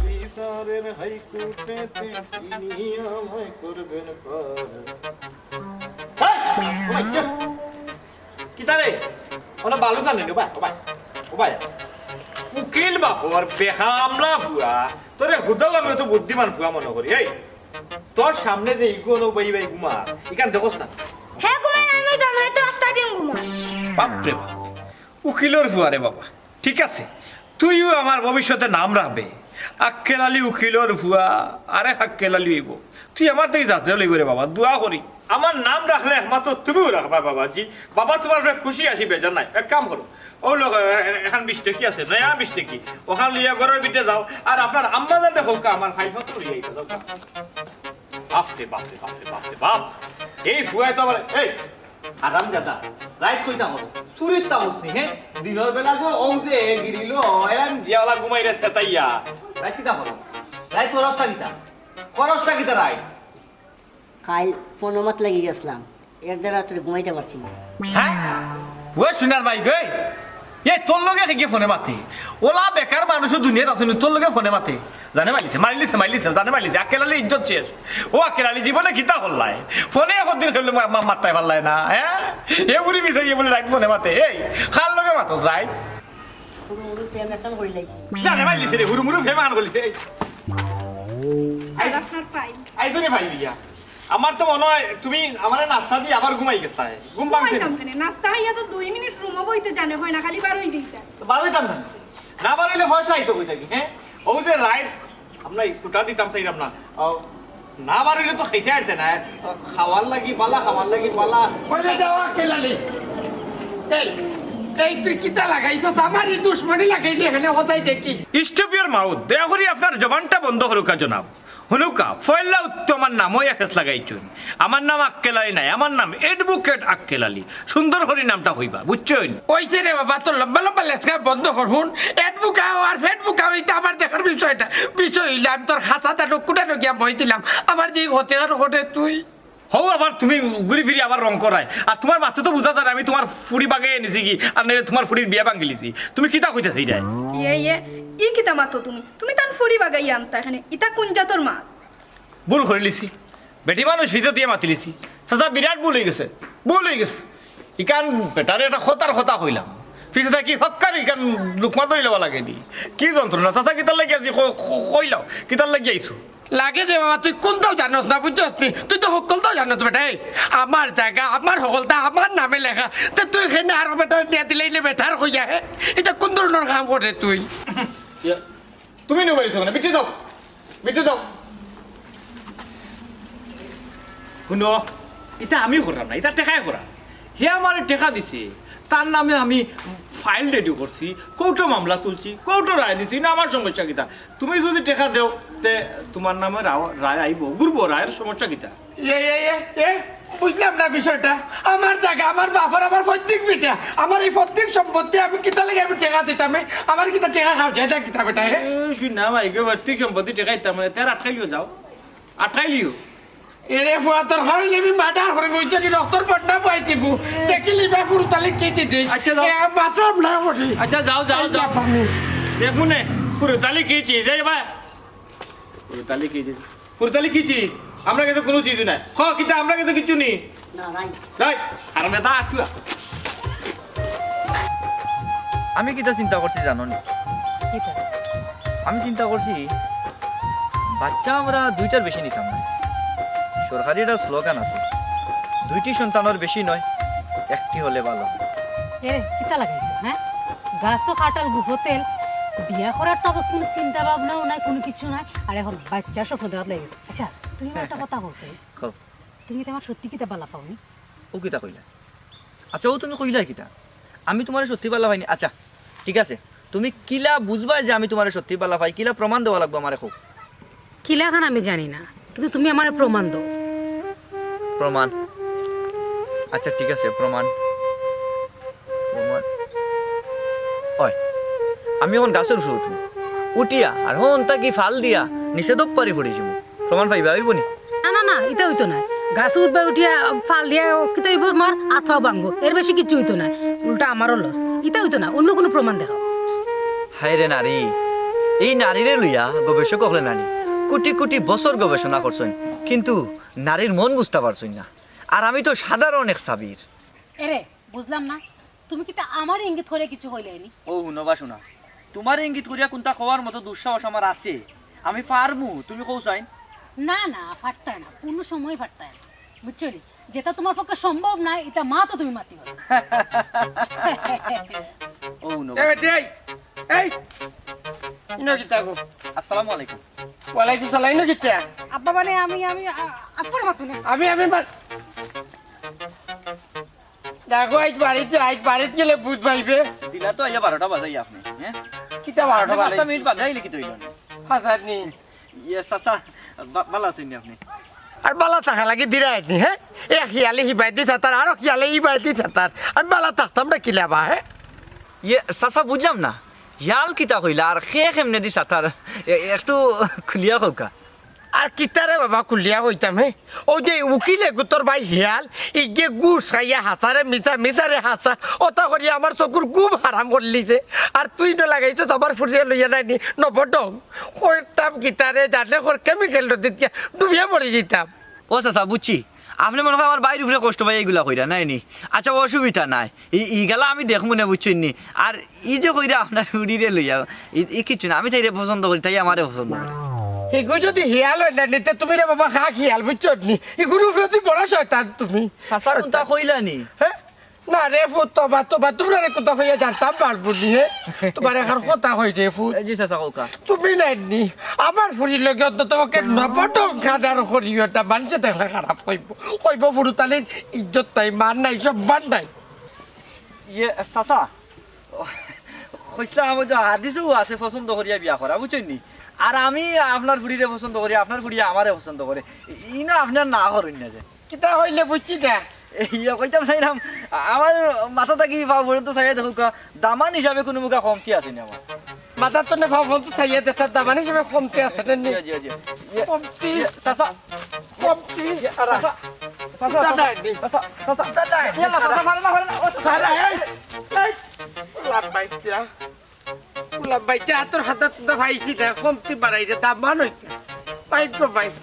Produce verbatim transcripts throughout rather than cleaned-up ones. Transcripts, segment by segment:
বিচারের হাইকোর্টেতে তিনি আমায় করবেন পার। এই! ও ভাই, কে? কিতা রে? ওনা বালু জানে রে, ও ভাই, ও ভাই, ও ভাই। উকিল বাফর বেহামলা ফুয়া, তোরে হুদাও আমি অত বুদ্ধিমান ফুয়া মনে করি। এই, তোর সামনে যে ইগু অনো ভাই ভাই ঘুমা, ইখান দেখোস না। হে ঘুমাই, আমি তো নয় তো রাস্তা দিন ঘুমা। বাপ রে বাপ, উকিলর ফুয়া রে বাবা। ঠিক আছে, তুইও আমার ভবিষ্যতে নাম রাখবে। আক্কেল আলী উকিলর ফুয়া, আরে আক্কেল আলী অইবো। তুই আমার থাকি যাচাই লইবে রে বাবা, দোয়া করি। আমার নাম রাখলে একমাত্র তুমিও রাখবা বাবাজি। বাবা, তোমার উপরে খুশি আছি, বেজার নাই। এক কাম করো, ও লোক, এ-, এ-, এখান বিশ টেকি আছে, নয়া বিশ টেকি। ওখান লইয়া ঘরের ভিতরে যাও, আর আপনার আম্মা জানলে হোক, আমার ফাইলপত্র লইয়া আইবা, যাও। বাপ রে বাপ রে বাপ রে বাপ রে বাপ। এই ফুয়ায় তো আবার, এই হারাম দাদা, রাইত কইতা হস, চুরির তা হস নি, হ্যাঁ? দিনর বেলা গো, ও যে গিরিল, এন দিয়াওলা ঘুমাই রে সেতাইয়া। রাইত কিতা হলো? রাইত খরচটা কিতা? খরচটা কিতা রাইত? কাইল ফোনো মাত লাগি গেছলাম, এর দ্বারা রাত্রে ঘুমাইতে পারছি না। হ্যাঁ? ও সোনার ভাই গই, এ তোর লগে কি ফোনে মাতে? ওলা বেকার মানুষও দুনিয়াত আছে নি, তোর লগে ফোনে মাতে। জানে মারিলিছে, মারিলিছে, মারিলিছে, জানে মারিলিছে, আক্কেল আলী ইজ্জত শেষ। ও আক্কেল আলী জীবনে কিতা করলায়? ফোনে একদিন খেললে মা-, মা-, মারতাই পারলায় না, হ্যাঁ? এ উড়ি মিশাই বলে রাইত ফোনে মাতে, এই, কার লগে মাতস রাইত? হুরু মুরু প্রেম একখান করি লাইছি। জানে মারিলিছে রে, হুরু মুরু প্রেম আন করিছে, এই। স্যার, আপনার ফাইল। আইজনে ভাই বিয়া। আমার তো মনে হয় তুমি আমারে নাস্তা দিয়ে আবার ঘুমাই গেছায়। ঘুম ভাঙছে নি? ঘুমাইতাম কেনে? নাস্তা খাইয়া তো দুই মিনিট রুমও বইতে জানে হয় না, খালি বার হই যাইতা। তো বার হইতাম না। না বার হইলে পয়সা আইতো কই থাকি, হ্যাঁ? ও যে রাইত আমরা কুটা দিতাম চাইলাম না। ও, না বার হইলে তো খাইতে আইতে না। খাওয়ার লাগি পালা, খাওয়ার লাগি পালা। পয়সা দেওয়া কেলালি। এই, এই তুই কিতা লাগাইছস? আমার এই দুশমনি লাগাইলি এখানে কোথায় দেখি? Stop your mouth। দয়া করি আপনার জবানটা বন্ধ করুকা জনাব। হুনুকা, পয়লা উত্তম আমার নামও এফেস লাগাইছইন। আমার নাম আক্কেল আলী নাই, আমার নাম অ্যাডভোকেট আক্কেল আলী। সুন্দর করি নামটা কইবা, বুঝছইন? ওই যে রে বাবা, তোর লম্বা লম্বা লেসকা বন্ধ কর। হুন, অ্যাডভোকেট আর ফেডভোকেট, ইটা আমার দেখার বিষয় না। বিষয় হইলে আমি তোর খাসা দাঁড়ো কুটানো গিয়া বই দিলাম। আমার যে হতে আর ঘটে তুই। হউ, আবার তুমি ঘুরি ফিরি আবার রং করায়। আর তোমার মাতে তো বুঝা যায় আমি তোমার ফুড়ি বাগাই আনিছি কি, আর নাইলে তোমার ফুড়ির বিয়া ভাঙিলিছি। তুমি কিতা কইতা চাইরায়? ইয়ে, ইয়ে, ই কিতা মাতো তুমি? তুমি তান ফুড়ি বাগাই আনতা এখানে। ইতা কোন জাতর মাত? ভুল করিলিছি। বেটি মানুষ ফিজে দিয়া মাতিলিছি। চাচা, বিরাট ভুল হই গেছে। ভুল হই গেছে। ইখান বেটারে একটা কথার কথা কইলাম। ফিজে থাকি হক্কার ইখান লুকমা ধরি লওয়া লাগে নি। কি যন্ত্রণা। চাচা, কিতার লাগি আইছি? ক-, ক-, কইলাও। কিতার লাগি আইছো? লাগে রে বাবা, তুই কোনটাও জানোস না, বুঝছস নি? তুই তো হক্কলটাও জানোস বেটা। এই, আমার জাগা, আমার হকলতা, আমার নামে লেখা। তে তুই এখানে আরো বেটা নিয়া দিলে ইলে বেটার কইয়া, হে? ইটা কোন ধরনর কাম করে তুই? ইয়া, তুমি নিয়ে বাড়ি যাও না, বিটে দাও, বিটে দাও। হুনো, ইটা আমি করলাম না, ইটা টেকায় করা। হে আমারে টেকা দিছে, তার নামে আমি ফাইল রেডি করছি, কোর্টো মামলা তুলছি, কোর্টো রায় দিছি, না আমার সমস্যা কিতা? তুমি যদি টেকা দেও, তে তোমার নামে রাও-, রায় আইবো, ঘুরবো, রায়ের সমস্যা কিতা? এ, এ, এ, এ, বুঝলাম না বিষয়টা। আমার জাগা, আমার বাপর, আমার পৈতৃক ভিটা, আমার এই পৈতৃক সম্পত্তি, আমি কিতা লাগি আমি টেকা দিতাম? এ? আমার কিতা টেকা খাওয়া যায় না কিতা বেটা, এ? এ, শুন না, ভাই, কেউ পৈতৃক সম্পত্তি টেকা দিতাম না, তার আটকাইলিও যাও, আটকাইলিও। এরে ফুয়া, তোর কারণে আমি মার্ডার করি, বুঝতে কি রক্তর বন্যা বই দিব। দেখিলি বা ফুরুতালি কি জিনিস? আচ্ছা, যাও। এ, বাঁচলাম না করি। আচ্ছা, যাও, যাও, এই যাও। বাপ আমি। দেখুন নে, ফুরুতালি কি জিনিস, এই বা। ফুরুতালি কি জিনিস? ফুরুতালি কি জিনিস? আমরা কাছে কোনো জিনিস নাই। ক, কিতা আমরা কাছে কিচ্ছু নেই। না, নাই। নাই, আর আমরা তা আটুয়া। আমি কিতা চিন্তা করছি জানো নি? কিতা? আমি চিন্তা করছি, বাচ্চা আমরা দুইটার বেশি নিতাম না। সরকারি একটা স্লোগান আছে, "দুইটি সন্তানের বেশি নয়, একটি হলে ভালো হয়।" এরে, কিতা লাগাইছো, হ্যাঁ? গাছও কাটাল, গুফো তেল, বিয়া করার তো আবার কোনো চিন্তা ভাবনাও নাই, কোনো কিছু নাই, আর এখন বাচ্চার স্বপ্ন দেখাত লাগিছে। আচ্ছা, তুমি আমার একটা কথা কইছো, কও। তুমি তো আমার সত্যি কিতা বালা পাওনি? ও কিতা কইলা? আচ্ছা, ও তুমি কইলা কিতা? আমি তোমারে সত্যি বালা পাইনি। আচ্ছা, ঠিক আছে, তুমি কিলা বুঝবায় যে আমি তোমারে সত্যি বালা পাই? কিলা প্রমাণ দেওয়া লাগবো আমারে, কও। কিলা খান আমি জানি না, কিন্তু তুমি আমারে প্রমাণ দেও। প্রমাণ? আচ্ছা, ঠিক আছে, প্রমাণ। প্রমাণ? ওই, আমি এখন গাছর উপরে উঠবো। উঠিয়া আর হন তাকি ফাল দিয়া নিচে দপ পারি পড়ি যাবো। প্রমাণ পাইবা, অইবো নি? না, না, না, ইতা অইতো নায়। গাছ উঠবা উঠিয়া ফাল দিয়া কিতা অইবো, তোমার আত পাও ভাঙবো, এর বেশি কিচ্ছু অইতো নায়। উল্টা আমারও লস। ইতা অইতো নায়, অন্য কোনো প্রমাণ দেখাও। হায় রে নারী, এই নারীরে লইয়া গবেষক অকলে নানি কুটি কুটি বছর গবেষণা করছইন, কিন্তু নারীর মন বুঝতা পারছইন না। আর আমি তো সাধারণ এক সাবির। এরে, বুঝলাম না, তুমি কিতা আমারে ইঙ্গিত করিয়া কিছু কইলায়নি? ও হুনো বা শোনা, তুমারে ইঙ্গিত করিয়া কুনতা কওয়ার মতো দুঃসাহস আমার আছে? আমি পারমু, তুমি কও চাইন। না না, পারতায় না, কুনু সময় পারতায় না, বুঝছো নি? যেটা তুমার পক্ষে সম্ভব না, ইটা মাতো তুমি মাতিও না। ও হুনো বা এই বেটি, এই, এই, ইনো কিতা গো? আসসালামু আলাইকুম। ওয়ালাইকুম সালাম, ইনো কিতা? আব্বা মানে আমি, আমি, আ-, আ-, পরে মাতমু নে। আমি, আমি মা-, দেখো, আইজ বাড়িত যা, আইজ বাড়িত গেলে বুঝ পাইবে। দিলা তো আইয়া বারোটা বাজাই আপনে, হ্যাঁ? কিতা বারোটা বাজাই? পাঁচটা মিনিট বাদে আইলে কিতা অইলো নি? হাজার নি। ইয়ে, চাচা, বা-, ভালা আছইন নি আপনে? আর ভালা থাকা লাগি দিরা আইনি, হ্যাঁ? এক হিয়ালে হিবায়দি ছাতার, আরো হিয়ালে হিবায়দি ছাতার। আমি ভালা থাকতাম না কিলা বা, হ্যাঁ? ইয়ে, চাচা, বুঝলাম না। হিয়াল কিতা কইলা, আর হে কেমনেদি ছাতার? এ-, একটু খুলিয়া কউক্কা। আর কিতারে বাবা খুলিয়া কইতাম, হে? অউ যে উকিল এগুতর ভাই হিয়াল, ইগে ঘুষ খাইয়া হাছারে মিছা, মিছারে হাছা, অতা করিয়া আমার চকুর ঘুম হারাম করলিছে। আর তুই নু লাগাইছস আমার ফুরিরে লইয়া নায়নি, নবডং। কইতাম কিতারে, জানে কর chemical নদীত গিয়া ডুবিয়া মরি যাইতাম। ও চাচা, বুঝছি। আপনে মনে কয় আমার ভাইর উপরে কষ্ট পাইয়া ইগুলা কইরা, নায়নি? আচ্ছা, অসুবিধা নাই। ই, ইগুলা আমি দেখমু নে, বুঝছইন নি? আর ই যে কইরা আপনার ফুরিরে লইয়া, ই, ই কিচ্ছু না, আমি তাইরে পছন্দ করি, তাই আমারে পছন্দ করে। ইগু যদি হিয়াল অয় না, নিতে তুমি রে বাবা, খা হিয়াল, বুঝছো নি? ইগুর উপরে তুই বড় শয়তান তুমি। চাচা, কুনতা কইলা নি? হ্যাঁ? না রে ফুত, তবা, তবা, তুমরারে কুনতা কইয়া জানতাম পারবো নি, হে? তুমারে একখান কথা কই রে ফুত। এই জি চাচা, কউক্কা। তুমি নায়নি, আমার ফুরির লগে অন্তত পক্ষে নবডং খানার করিও না, মানষে দেখলে খারাপ কইবো। কইবো ফুরুতালির ইজ্জত নাই, মান নাই, সম্মান নাই। ইয়ে, চাচা, কইছলাম, অউ যে হাদিসও আছে পছন্দ করিয়া বিয়া করা, বুঝছইন নি? আর আমি আপনার ফুরিরে পছন্দ করি, আপনার ফুরিয়ে আমারে পছন্দ করে। ইনো আপনার না করইন না যে। কিতা কইলে বুঝছি না। ইয়ে, কইতাম চাইরাম, আমার মাথা থাকি পাও পর্যন্ত চাইয়া দেখউক্কা, দামান হিসাবে কুনু মুখা কমতি আছে নি আমার? মাথার তনে পাও পর্যন্ত চাইয়া দেখ, দামান হিসাবে কমতি আছে না নি? জি, জি, জি। ইয়ে, কমতি। ইয়ে, চাচা। কমতি। ইয়ে, চাচা। চাচা, দাদা, চাচা, নি। চাচা, চাচা। দাদা। ইয়ে, না, চাচা, মারে না, মারে না। ও, চাচা। দাদা, এই, এই। লাভ বাইচ্চা। লাভ বাইচ্চা, তোর হাতে তো পাইছি না, কমতি বাড়াইরে, দামান অইতে। বাইক গো বাইক।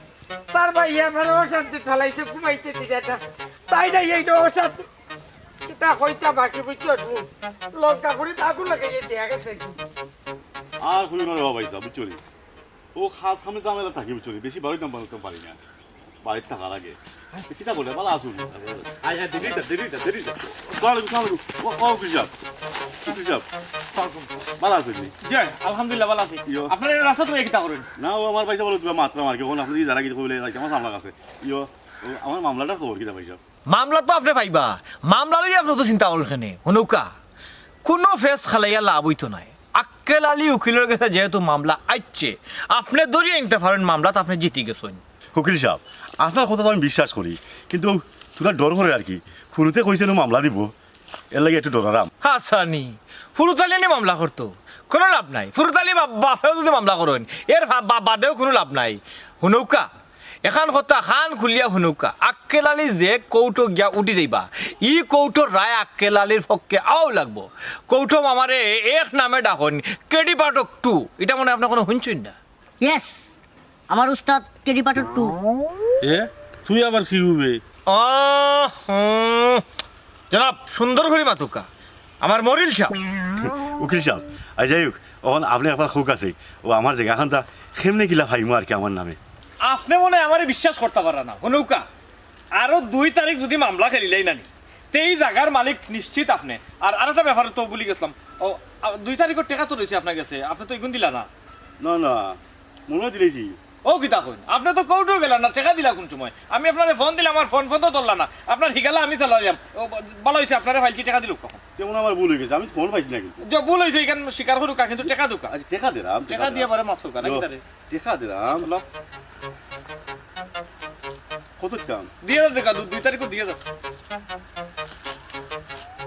তার ভাই আমার অশান্তি ফালাইছে, ঘুমাইতে দিছে না। তাই না, এই অশান্তি। কিতা কইতা বাকি বুঝছো নি? লঙ্কা ফুরি আগুন লাগাইয়া দিয়া গেছে। আর ফুরি মারো বাবা ইসা, বুঝছো নি? ও খাস খামে ঝামেলা থাকি, বুঝছো নি? বেশি বাড়িত নাম বানাতে পারি না। বাড়িত থাকা লাগে। এ, কিতা বলে, ভালা আছো নি? আয়, আয়, দেরি যা, দেরি যা, দেরি যা। সালাম আলাইকুম, সালাম আলাইকুম। ও, ও, উকিল সাহেব। উকিল সাহেব। ভালা আছো নি? জি, আলহামদুলিল্লাহ, ভালা আছি। ইয়ো। আপনারা এই রাস্তাত কিতা করইন? না, ও আমার পয়সা বলে তুই মাত্র আর কি। অখন আপনে যারা কিছু কইলে, আমার সামনে আছে। ইয়ো, ও আমার মামলাটার খবর কিতা ভাই সাহেব? মামলা তো আপনে পাইবা, মামলা লইয়া আপনে অত চিন্তা করইন কেনে? হুনউক্কা, কুনু ফেস খালাইয়া লাভ অইতো নায়। আক্কেল আলী উকিলর গেছে যেহেতু মামলা আইছে, আপনে ধরি আনতে পারইন, মামলাত আপনে জিতি গেছইন। উকিল সাহেব, আপনার কথা তো আমি বিশ্বাস করি, কিন্তু থুড়া ডর করে আর কি। ফুরুতে কইছে নু মামলা দিব, এর লাগি একটু ডরারাম। হাছানি, ফুরুতালি নি মামলা করতো, কুনু লাভ নাই। ফুরুতালি বা-, বাপেও যদি মামলা করইন, এর বা-, বা-, বাদেও কুনু লাভ নাই। হুনউক্কা, এখান কথা কান খুলিয়া হুনউক্কা, আক্কেল আলী যে কোর্টো গিয়া উঠি যাইবা, ই কোর্টর রায় আক্কেল আলীর পক্ষে আও লাগবো। কোর্টো আমারে এক নামে ডাকইন, কেডি পাঠক টু। ইটা মনে হয় আপনে কুনু হুনছইন না। ইয়েস, আমার উস্তাদ কেডি পাঠক টু। এ, তুই আবার কি হবে? আহ, হুম। জনাব, সুন্দর করি মাতউক্কা। আমার মরিল সাহেব। উকিল সাহেব, আর যাই হোক, অখন আপনে একবার কউক্কা চাই, ও আমার জাগাখানতা কেমনে কিলা পাইমু আর কি আমার নামে। আপনে মনে হয় আমারে বিশ্বাস করতা পাররা না, হুনউক্কা। আরো দুই তারিখ যদি মামলা খেলিলাই না নি, তে ই জাগার মালিক নিশ্চিত আপনে। আর আরেকটা ব্যাপারে তো ভুলি গেছলাম, ও, আ, দুই তারিখর টেকা তো রইছে আপনার গেছে, আপনে তো ইগুন দিলা না। না, না, মনে হয় দিলাইছি। ও কিতা কইন? আপনে তো কোর্টো গেলা না, টেকা দিলা কুন সময়? আমি আপনারে ফোন দিলাম, আমার ফোন, ফোন তো ধরলা না। আপনার হিগালা আমি চালাইলাম। ও, বা-, ভালা অইছে, আপনারে পাইছি, টেকা দিলাউক্কা। যেমন আমার ভুল অই গেছে, আমি ফোন পাইছি না কিন্তু। যে ভুল অইছে, ইখান স্বীকার করউক্কা, কিন্তু টেকা দেউক্কা। আচ্ছা, টেকা দিলাম, টেকা দিয়া পরে মাফ চাউক্কা, নাকি তারে? টেকা দিলাম। লো। কত দাম? দিয়া যাউক, দুই, দুই তারিখো দিয়া যাউক।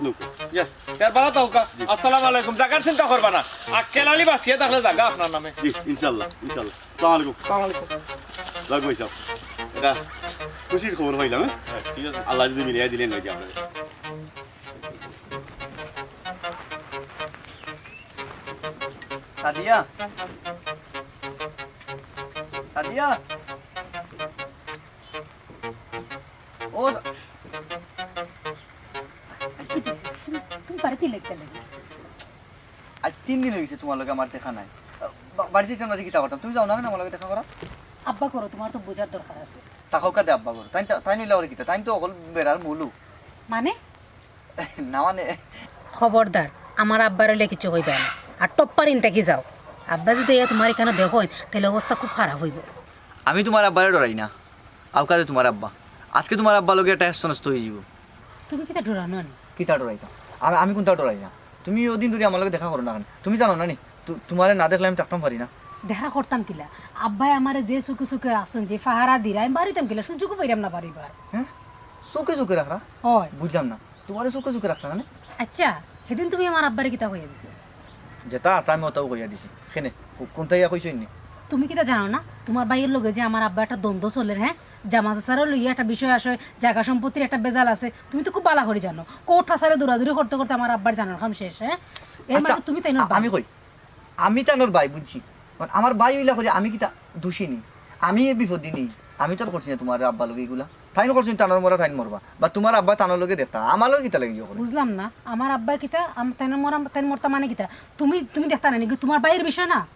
লোক। ইয়া, ইয়ার ভালা থাউক্কা। জি। আসসালামু আলাইকুম। জাগার চিন্তা করবা না। আক্কেল আলী বাঁচিয়া থাকলে জাগা আপনার নামে। জি, ইনশাআল্লাহ, ইনশাআল্লাহ। আসসালামু আলাইকুম। আসসালামু আলাইকুম। যাউক ভাই সাহেব। ইটা খুশির খবর পাইলাম, হ্যাঁ? হ্যাঁ, ঠিক আছে। আল্লায় যদি মিলাইয়া দিলেন নাকি আপনারে। সাদিয়া, সাদিয়া। ও সা- কি দিছে? তুমি, তুমি বাড়িতে লেখতে লাগে। আজ তিন দিন অইছে তুমার লগে আমার দেখা নাই। বা-, বাড়িতে যাইতাম না, কিতা করতাম? তুমি যাও না কেনে আমার লগে দেখা করা? আব্বা করো, তুমার তো বুঝার দরকার আছে। তা কউক্কা দে আব্বা করো। তাইন তা-, তাইন অইলা ওরে কিতা? তাইন তো অকল বেড়ার মূলু। মানে? না মানে? খবরদার, আমার আব্বার অইলে কিচ্ছু কইবা না। আর টপ্পার ইন থাকি যাও। আব্বা যদি ইয়া তুমার ইখানো দেখইন, তাইলে অবস্থা খুব খারাপ অইবো। আমি তুমার আব্বারে ডরাই না। আউক্কা দে তুমার আব্বা। আজকে তুমার আব্বার লগে একটা হেস্তনেস্ত অইযিবো। তুমি কিতা ডরাও না নি? কিতা ডরাইতাম? আমি, আমি কুনতা ডরাই না। তুমি অদিন ধরি আমার লগে দেখা করো না কেনে? তুমি জানো না নি? তু-, তুমারে না দেখলে আমি থাকতাম পারি না। দেখা করতাম কিলা? আব্বায় আমারে যে চউখে চউখে রাখছইন, যে ফাহারা দিরা, আমি বারইতাম কিলা? সুযোগও পাইরাম না বারইবার। হ্যাঁ? চউখে চউখে রাখরা? অয়। বুঝলাম না। তুমারে চউখে চউখে রাখরা কেনে? আচ্ছা, হিদিন তুমি আমার আব্বারে কিতা কইয়া দিছো? যেটা আছে আমি অটাউ কইয়া দিছি। কেনে? কু-, কুনতা ইয়া কইছইন নি? তুমি কিতা জানো না? তুমার ভাইর লগে যে আমার আব্বার একটা দ্বন্দ্ব চলের, হ্যাঁ? জামা চাচারে লইয়া একটা বিষয় আশয়, জাগা সম্পত্তির একটা বেজাল আছে। তুমি তো খুব ভালা করি জানো। কোর্ট কাছারি দৌড়াদৌড়ি করতে করতে আমার আব্বার জানর কাম শেষ, হ্যাঁ? এর আচ্ছা, মানে তুমি তাইনর আ-, ভাই। আমি কই? আমি তানর ভাই, বুঝছি। মানে, আমার ভাই অইলা করি আমি কিতা দোষী নি? আমি এ বিপদে নি? আমি তো আর করছি না তুমার আব্বার লগে ইগুলা। তাইন করছইন, তানর মরা তাইন মরবা। বা তুমার আব্বা তানর লগে দেখতা, আমার লগে কিতা লাগি ইয়ে করে? বুঝলাম না, আমার আব্বা কিতা, আম-, তাইন মরা, তাইন মরতা মানে কিতা? তুমি, তুমি দেখতা না নি? তুমার ভাইর বিষয় না?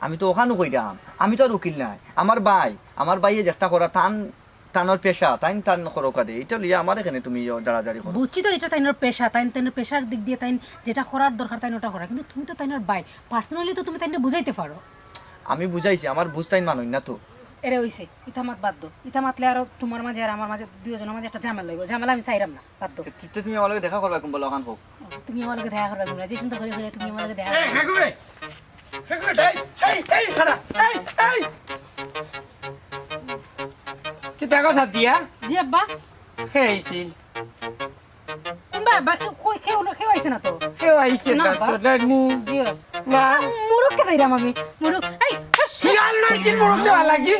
আমি তো অখানউ কইরাম, আমি তো আর উকিল নায়। আমার ভাই, আমার ভাইয়ে যেটা করা, তান তানর পেশা, তাইন তান করউক্কা দে। ইটা লইয়া আমারে কেনে তুমি ইয়ো জাড়াজাড়ি করো? বুঝছি তো, ইটা তাইনর পেশা, তাইন, তাইনর পেশার দিক দিয়া তাইন যেটা করার দরকার তাইন ওটা করা, কিন্তু তুমি তো তাইনর ভাই, personally তো তুমি তাইনরে বুঝাইতে পারো। আমি বুঝাইছি, আমার বুঝ তাইন মানইন না তো। এরে অইছে, ইতা মাত বাদ দেও। ইতা মাতলে আরো তুমার মাঝে আর আমার মাঝে, দুইওজনর মাঝে একটা ঝামেলা অইবো, ঝামেলা আমি চাইরাম না, বাদ দেও। তে, তে তুমি আমার লগে দেখা করবা কুনবেলা অখান কও। তুমি আমার লগে দেখা করবা কুনবেলা, যে সুন্দর করি কইরায় তুমি আমার লগে দেখা করবা। এই, এই, এই, এই, খাড়া, এই, এই। কিতা কথা দিয়া? জি আব্বা। কে আইছিল? কুনবা আব্বা? কেউ, কই, কেউ না, কেউ আইছে না তো। কেউ আইছে না না আব্বা। তো, নানি? জি। না। মুরগ কে দিলাম আমি? মুরগ, এই, হুশ। শিয়াল নয় কি মুরগ দেওয়া লাগি?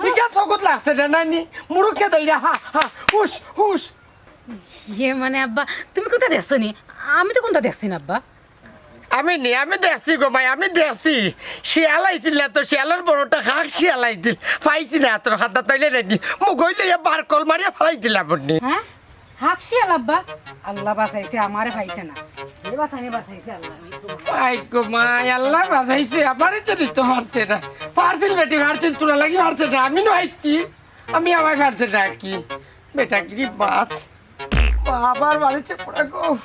ইটা চকুত লাগছে না, নানি? মুরগ কে দিলা? হা, হা, হুশ, হুশ। ইয়ে মানে আব্বা, তুমি কুনতা দেখছো নি? আমি তো কুনতা দেখছি না আব্বা। আমি নি, আমি দেখছি গো মাই, আমি দেখছি। শিয়াল আইছিল না তো, শিয়ালর বড়টা খাক শিয়াল আইছিল। পাইছি না তোর খাদ্য তইলে রেডি। মুগই লইয়া বার কল মারিয়া ফালাই দিলাম বুন্নি। হ্যাঁ? হাক শিয়াল আব্বা? আল্লাহ বাঁচাইছে, আমারে পাইছে না। যে বাঁচাইনে বাঁচাইছে আল্লাহ। আই গো মাই, আল্লাহ বাঁচাইছে, আমারে তো দিতে পারছে না। পারছিল বেটি, পারছিল, তোরা লাগি পারছে না। আমি নু আইছি, আমি আমায় পারছে না কি? বেটা কি বাত? বাবার বাড়িতে পড়া গো।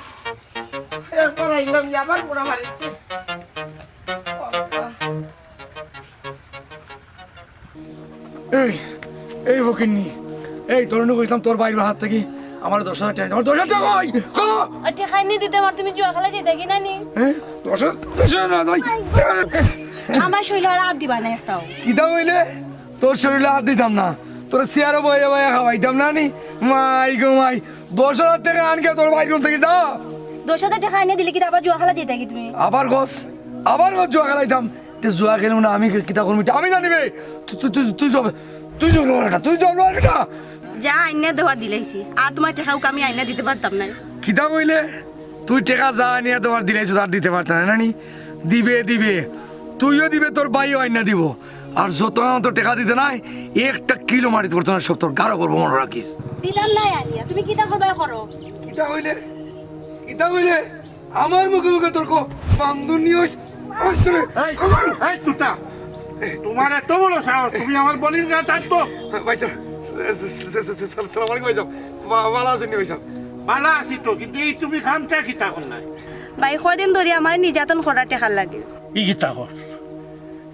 একবার আইলাম, আবার পড়া বাড়িতে। এই, এই ফকিন্নি, এই তোরে নু কইছিলাম তোর ভাইর হাত থাকি আমার দশ হাজার টেকা, আমার দশ হাজার টেকা কই? কো? আর টেকা আইনে দিতে পার, তুমি জুয়া খেলা জিতে কি নানি? হ্যাঁ? দশ হাজার, দশ হাজার না, ভাই। আমার শরীরে আর হাত দিবা না একটাও। কিতা কইলে? তোর শরীরে হাত দিতাম না, তোর চেয়ারো বইয়া বইয়া খাওয়াইতাম না নি। মাই গো মাই, দশ হাজার টেকা আনকে তোর ভাইর রুম থাকি যা। দশ হাজার টেকা আনিয়া দিলে কি আবার জুয়া খেলা দিতা কি তুমি? আবার কস, আবার কস জুয়া খেলাইতাম। তে জুয়া খেলবো না, আমি কিতা করবো ইটা আমি জানি বে। তুই, তুই, তুই, তুই জব, তুই জব লড় এটা, তুই জব লড় এটা। যা আইনা দেওয়ার দিলাইছি, আর তোমার টেকাও আমি আইনা দিতে পারতাম না। কিতা কইলে? তুই টেকা যা আনিয়া দেওয়ার দিলাইছ, আর দিতে পারতাম না, নানি? দিবে, দিবে, তুইও দিবে, তোর ভাইও আইনা দিব। আর যত না তোর টেকা দিতে নাই, একটা কিলো মাটিত পড়তো না, সব তোর গারো করবো, মনো রাখিস। দিলাম নাই আনিয়া, তুমি কিতা করবায় করো। কিতা কইলে? কিতা কইলে? আমার মুখে মুখে তর্ক, বান্দর নিয়ে ওইস, ওইস রে। এই, এই তুতা, তোমার এত বড় সাহস, তুমি আমার বইনর গায়ে থাকতো? ভাই সাহেব, সালাম আলাইকুম ভাই সাহেব। বা-, ভালা আছইন নি ভাই সাহেব? ভালা আছি তো, কিন্তু এই তুমি কামটা কিতা করলায়? ভাই, কয়দিন ধরি আমারে নির্যাতন করার টেকার লাগি। ই কিতা কর?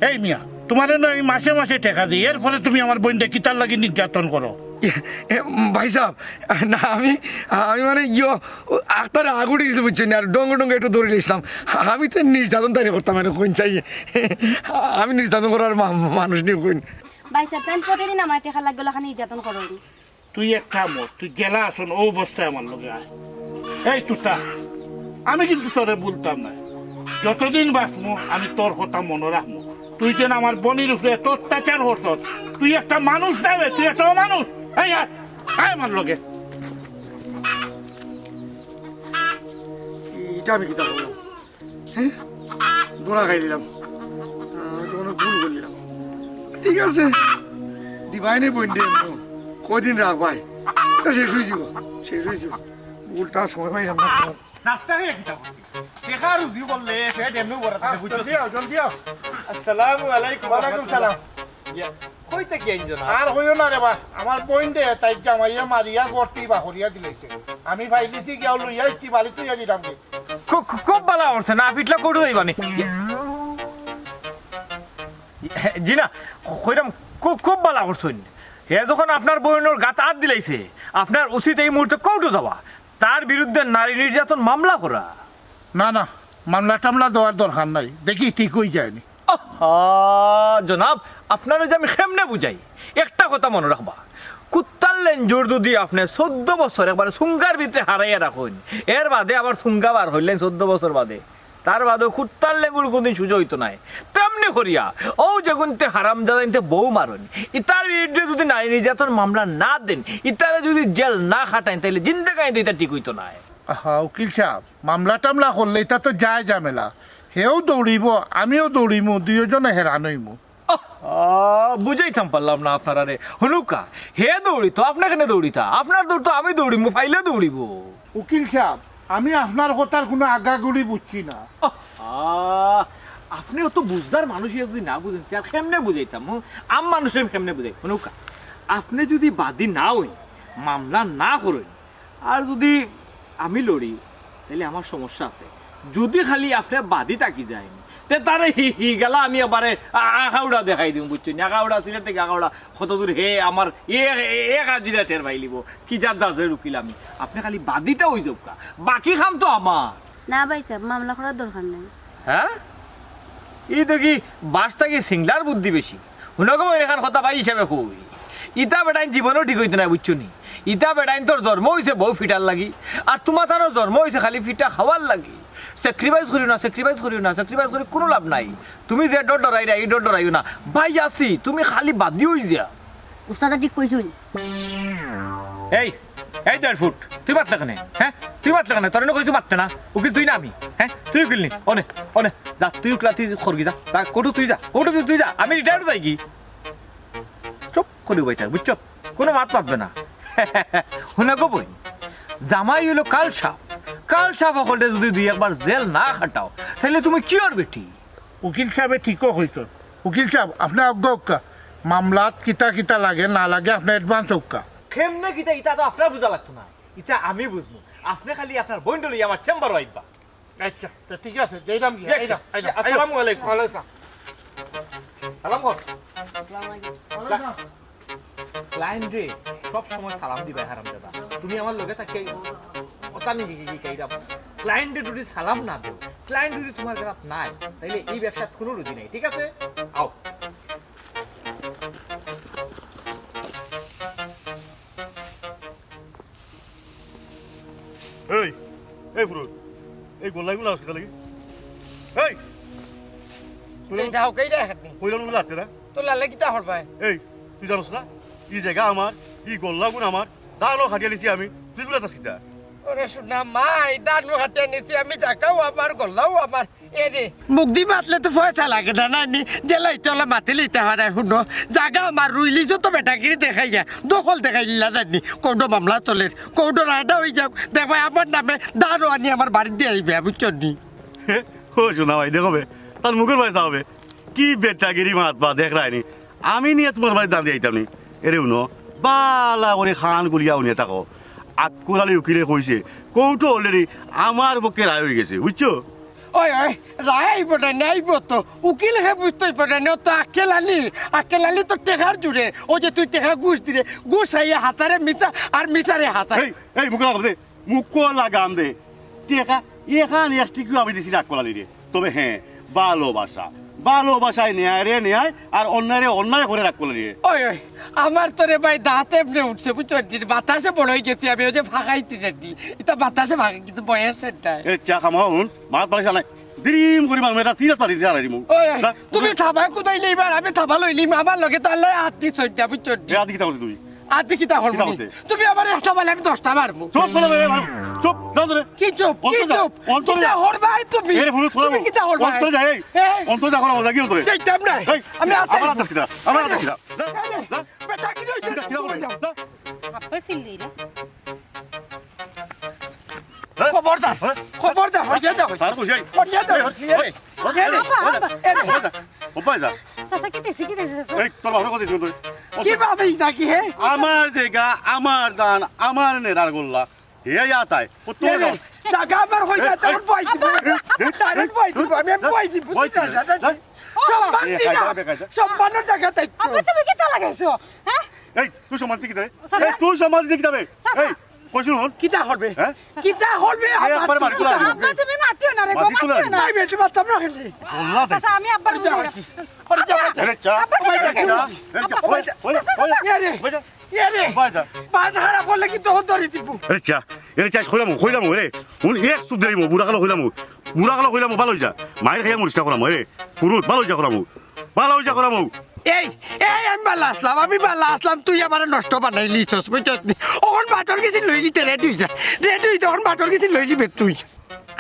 এই মিয়া, তোমারে না আমি মাসে মাসে টেকা দেই, এরপরে তুমি আমার বইনরে কিতার লাগি নির্যাতন করো? এ, এ, ভাই সাহেব, না, আমি, আমি মানে ইয়ো, আখতারে আগ উঠি গেছে, বুঝছো নি? আর ডঙ্গে ডঙ্গে একটু দৌড়ি নিছিলাম। আমি তো নির্যাতন তাইরে করতাম, মানে, কইন চাই। আমি নির্যাতন করার মা-, মানুষ নি, কইন। ভাই সাহেব, তাইন প্রতিদিন আমার টেকা লাগলে খালি নির্যাতন করইন। তুই এক কাম কর, তুই যেলা আছস অউ অবস্থায় আমার লগে আয়। এই তুতা, আমি কিন্তু তোরে ভুলতাম না। যতদিন বাঁচমু আমি তোর কথা মনো রাখমু। তুই যেন আমার বইনর উপরে এত অত্যাচার করছস, তুই একটা মানুষ না বে, তুই একটা অমানুষ। এই আয়, আয় আমার লগে। ইটা আমি কিতা করলাম? হ্যাঁ? ধরা খাই দিলাম। আমি তো কোনো ভুল করলাম। ঠিক আছে, দিবাই নি বইনরে, কদিন রাখবায়? তা শেষ অইযিবো, শেষ অইযিবো। উল্টা সময় পাইলাম না। নাস্তা খাইয়া কিতা করবি? টেকা রুজি করলে পেট এমনেউ ভরা থাকে, বুঝছস? জলদি আও, জলদি আও। আসসালামু আলাইকুম। ওয়ালাইকুম সালাম। ইয়া, কই থাকি আইনছো না? আর কইও না রে বা, আমার বইনরে তাইর জামাইয়ে মারিয়া ঘরটি বাহরিয়া দিলাইছে। আমি পাইলিছি গিয়া লইয়া আইছি, বাড়িত থইয়া দিলাম গি। খু-, খু-, খুব ভালা করছে না, পিটলা কৌটো যাইবা নি? জি না, কইরাম, খুব, খুব ভালা করছইন। হে যখন আপনার বইনর গাত আত দিলাইছে, আপনার উচিত এই মুহূর্তে কৌটো যাওয়া, তার বিরুদ্ধে নারী নির্যাতন মামলা করা। না, না, মামলা টামলা দেওয়ার দরকার নাই, দেখি ঠিক অইযায় নি। আহা, জনাব, আপনারে যে আমি কেমনে বুঝাই, একটা কথা মনো রাখবা, কুত্তার লেঞ্জুর যুদি আপনে চৌদ্দ বছর একবারে সুঙ্গার ভিতরে হারাইয়া রাখইন, এর বাদে আবার সুঙ্গা বার অইলে চৌদ্দ বছর বাদে, তার বাদেও কুত্তার লেঞ্জুর কুনুদিন সুজা অইতো নায়। তেমনি করিয়া, অউ যেগুনতে হারামজাদাইন্তে বউ মারইন, ইতার বিরুদ্ধে যুদি নারী নির্যাতন মামলা না দেন, ইতারে যুদি জেল না খাটাইন, তাইলে জিন্দেগানিতে ইতা ঠিক অইতো নায়। আহা, উকিল সাব, মামলা টামলা করলে ইতা তো যায় ঝামেলা। হেও দৌড়িবো, আমিও দৌড়িমু, দুইওজনে হেরান অইমু। আহ, আহ, বুঝাইতাম পারলাম না আপনারারে। হুনুক্কা, হে দৌড়িতো, আপনে কেনে দৌড়িতা? আপনার দৌড় তো আমি দৌড়িমু, ফাইলে দৌড়িবো। উকিল সাব, আমি আপনার কথার কুনু আগাগুড়ি বুঝছি না। আহ, আহ, আপনে অত বুঝদার মানুষ অইয়া যুদি না বুঝইন, তে আর কেমনে বুঝাইতাম? হুম? আম মানুষরে আমি কেমনে বুঝাই? হুনুক্কা, আপনে যুদি বাদী না অইন, মামলা না করইন, আর যুদি আমি লড়ি, তাইলে আমার সমস্যা আছে। যুদি খালি আপনে বাদী থাকি যাইন, তে তারে হি, হি গালা আমি একবারে আ-, আখাউড়া দেখাই দিমু, বুঝছইন নি? আখাউড়া, সিলেট থাকি আখাউড়া, কত দূর হে আমার এ, এ, এক হাজিরা টের পাইলিবো, কি জাত জাজের উকিল আমি। আপনে খালি বাদীটা অইযাউক্কা, বাকি কাম তো আমার। না ভাইসাব, মামলা করার দরকার নাই। হ্যাঁ? ই দেখি বাঁশ থাকি সিংলার বুদ্ধি বেশি। হুনো গো, এখান কথা ভাই হিসাবে কই। ইতা বেটাইন জীবনেও ঠিক অইতো নায়, বুঝছো নি? ইতা বেটাইন্তর জন্ম অইছে বউ ফিটার লাগি, আর তুমাতানর জন্ম অইছে খালি ফিটা খাওয়ার লাগি। Sacrifice করিও না, sacrifice করিও না, sacrifice করি কুনু লাভ নাই। তুমি যে ডর ডরাইরায়, ই ডর ডরাইও না। ভাই আছি, তুমি খালি বাদী অইযাও। উস্তাদে ঠিক কইছইন। এই, এই দেড় ফুট, তুই মাতলে কেনে? হ্যাঁ? তুই মাতলে কেনে? তোরে না কইছি মাততে না। উকিল তুই না আমি? হ্যাঁ? তুই উকিল নি? অনে, অনে, যা, তুই উকিল, তুই করগি, যা। যা, কোর্টো তুই যা, কোর্টো তুই, তুই যা। আমি রিটায়ার্ড যাইগি। চুপ করি বই থাক, বুঝছো? কুনু মাত মাতবে না। হুনো গো বইন, জামাই অইলো কাল সাপ। কাল সাপ অকলরে যুদি দুই একবার জেল না খাটাও, তাইলে তুমি কিওর বেটি? উকিল সাবে ঠিকউ কইছইন। উকিল সাব, আপনে আউক্কা, আউক্কা। মামলাত কিতা কিতা লাগে না লাগে আপনে advance আউক্কা। কেমনে কিতা, ইতা তো আপনার বুঝা লাগতো না, ইতা আমি বুঝমু। আপনে খালি আপনার বইনরে লইয়া আমার চেম্বারো আইবা। আচ্ছা, তে ঠিক আছে, যাইরাম গিয়া, আচ্ছা, আইরাম, আইরাম, আইরাম। আসসালামু আলাইকুম। ওয়ালাইকুম। সালাম কর। আসসালামু আলাইকুম। ওয়ালাইকুম। ক্লায়েন্টরে সব সময় সালাম দিবায়, হারামজাদা। তুমি আমার লগে থাকিয়া অতা নি কি, কি, কি, কি, ক্লায়েন্টরে যদি সালাম না দেও, ক্লায়েন্ট যদি তুমার গেরাত নাই, তাইলে ই ব্যবসাত কুনু রুজি নাই, ঠিক আছে? আও। এই, এই ফুরুত, এই গোল্লাগুলা আসলে লাগি। এই! তুই এই যাও, কেই রে হাতনি? কইলাম না লাগতে না? তো লালে কিতা করবায়? এই, তুই জানোস না? ই জাগা আমার, ই গোল্লাগুন আমার, ধানও খাটিয়া নিছি আমি, তুই গুলা তাস কিতা? ওরে সোনা মাই, ধানও খাটিয়া নিছি আমি, জাগাও আমার, গোল্লাও আমার। এ রে, মুখ দি মাতলে তো পয়সা লাগে না, নানি? জেলাইতে অলা মাতিলিতে হারায়, হুনো। জাগা আমার রুইলিছো তো বেটাগিরি দেখাইয়া, দখল দেখাইলা, নানি? কোর্টো মামলা চলের, কোর্টো রায়টা অইযাউক, দেখবায় আমার নামে ধানও আনি আমার বাড়িত দিয়া আইবে, বুঝছো নি? ও সোনা ভাই, দেখো বে, তার মুখর পয়সা হবে। কি বেটাগিরি মাত বা দেখরায়নি। আমি নিয়া তুমার বাড়িত ধান দিয়া আইতাম নি। এরে হুনো, বালা করি কান খুলিয়া হুনিয়া থাকো। আক্কুল আলী উকিলে কইছে, কোর্টো already আমার পক্ষে রায় অইগেছে, বুঝছো? ওই, ওই, রায় আইবো না, নাইবো তো। উকিল হে বুঝতোই পারে না, ও তো আক্কেল আলী। আক্কেল আলী তো টেকার জুড়ে। অউ যে তুই টেকা ঘুষ দিরে, ঘুষ আইয়া হাতারে মিছা, আর মিছারে হাতা। এই, এই, মুখ লাগাম দে, মুখ লাগাম দে। টেকা, এখান এক টিকিও আমি দিছি না আক্কুল আলীরে। তবে হ্যাঁ, ভালোবাসা। ভালোবাসায় ন্যায় রে ন্যায়, আর অন্যায় রে অন্যায় করে রাগ করলে নিয়ে। ওই, ওই, আমার তো রে ভাই দাঁত এমনে উঠছে, বুঝছো নি? বাতাসে বড় অইগেছি আমি, অউ যে ফাঁকাইতে জানি। ইতা বাতাসে ফাঁকা, কিন্তু বয়সের নাই। এ, চা খামাও হুন, মাত পালিস নাই। দিরিম করি মারমু, এটা তিন হাত পাড়ি দিয়ে হারাই দিমু। ওই, ওই, যা, তুমি উঠে। থাবা কুদাইলে এবার আমি থাবা লইলিম, আমার লগে তো আল্লাহ আত দি সজ্জা, বুঝছো নি? এ, আদি কিতা করছিস তুই? আর তুই কিতা করবো কিতা নি? করতে? তুমি আমার একটা মারলে আমি দশটা মারবো। চুপ করে রে, ভাই। চুপ, যা ধরে। কি চুপ? কি অন্তর যা, চুপ? অন্তর কিতা যা। করবায় তুমি? এরে, ফুরুত, তুমি কিতা করবায়? অন্তর যা, এই। হ্যাঁ? অন্তর যা, করা মজা কি অন্তরে? যাইতাম না। এই, আমি আছি। আমার আদেশ কিতা? আমার আদেশ কিতা? যা, এই, যা। বেটা, কি হইছে? কিতা, কিতা করবে? যা। আব্বা চিল্লাই না। হ্যাঁ? খবরদার, হ্যাঁ? খবরদার, হরিয়া যাও। স্যার, কইছি, এই। হরিয়া যাও, এই, হরিয়া রে। এই, হরিয়া রে। আব্বা, আব্বা, এই, আব্বা। হরিয়া যা। ওপায় যা। চাচা, কিতা অইছে, কিতা অইছে, চাচা? এই, তোর বাপরে কথা দিছ তুই। কি বাপ এই নাকি, হে? আমার জাগা, আমার ধান, আমার নেরার গোল্লা। হে ইয়া তাই। ও তোর এ রে, বাপ। জাগা আমার হইবা, এই, তখন এই, বই দিব। এই, এই, direct বই দিব, আমি, আমি বই দিব, বই তুই দিবি। যা, যা, যা। সম্মান এই, দিনা। কায়দা, বেকায়দা। সম্মানর জাগা তাই তো। আব্বা, তুমি কিতা লাগাইছো? হ্যাঁ? এই, তুই সম্মান দিতে কিতা রে? চাচা। এই, তুই সম্মান দিতে কিতা রে? চাচা। এই, কইছুন হন। কিতা করবে? হ্যাঁ? কিতা করবে? এই, একবারে বাড়ি চলে আসবে। আব্বা, তুমি মাতিও না রে গো, মাতিও না। মাতিও না। নাই, বেটি, মাততাম না কেনে? বললা চাচা, আমি আব্বার বুঝে যাচ্ছি। আরে, চা। আব্বা, ওই, কিতা চা। লাগাইছো? এই, চা। ওই, ওই, ওই, ওই। এ রে, এ রে। ওই, চা। বাদ খারাপ করলে কিন্তু তখন ধরে দিব। আরে, চা। এরে চাইছ কইলাম, কইলাম, এরে। হুন এক চুপ দেরিমু, বুড়া কালো কইলাম, বুড়া কালো কইলাম, ভালা অই যা। মাইর খাইয়া মরিস না কইলাম, এরে। ফুরুত, ভালা অই যা কইলাম। ভালা অই যা কইলাম। এই, এই, আমি ভালা আছলাম, আমি ভালা আছলাম, তুই আমারে নষ্ট বানাইলিছস, বুঝছস নি? অখন বাটর গেছি লইলিতে, ready অই যা। Ready অই যা, অখন বাটর গেছি লইলিবে তুই।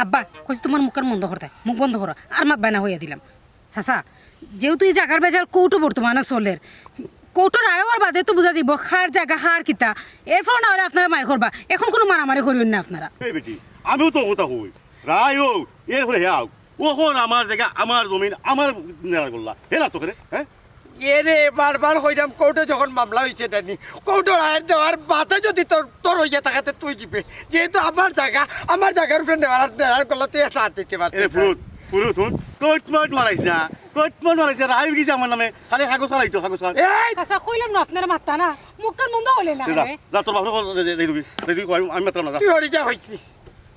আব্বা, কইছি তুমার মুখর বন্ধ করতে, মুখ বন্ধ করো, আর মাতবায় না কইয়া দিলাম। চাচা, যেহেতু ই জাগার ভেজাল কোর্টো বর্তমানে চলের, কোর্টো রায় অওয়ার বাদে তো বুঝা যাইবো কার জাগা, কার কিতা। এরপর না অইলে আপনারা মাইর করবা। অখন কুনু মারামারি করিও না আপনারা। এই বেটি, আমিও তো কথা কই। রায় অউক, এরপরে হে আউক। অখন আমার জাগা, আমার জমিন, আমার নেরার গোল্লা। হে না তো করে, হ্যাঁ? এ রে, বারবার কইরাম, কোর্টো যখন মামলা অইছে, দানি, কোর্টো রায় দেওয়ার বাদে যদি তোর, তোর অইয়া থাকে, তে তুই দিবে। যেহেতু আমার জাগা, আমার জাগার উপরে নেওয়ার, নেরার গোল্লা তুই একটা আত দিতে পারতে এ না। ফুরুত, ফুরুত, হুন। কোর্ট মার্ট মারাইস না। কোর্ট মার্ট মারাইস না। রায় অই গেছে আমার নামে। খালি কাগজ খান আইতো, কাগজ খান। এই! চাচা, কইলাম না আপনারা মাততা না। মুখ কান বন্ধ অইলে না যা, কেনে? যা, তোর বাপরে কল দে, দে, দে, দে, দে, কই, আমি মাততাম না, যা। তুই হরি যা অইছি।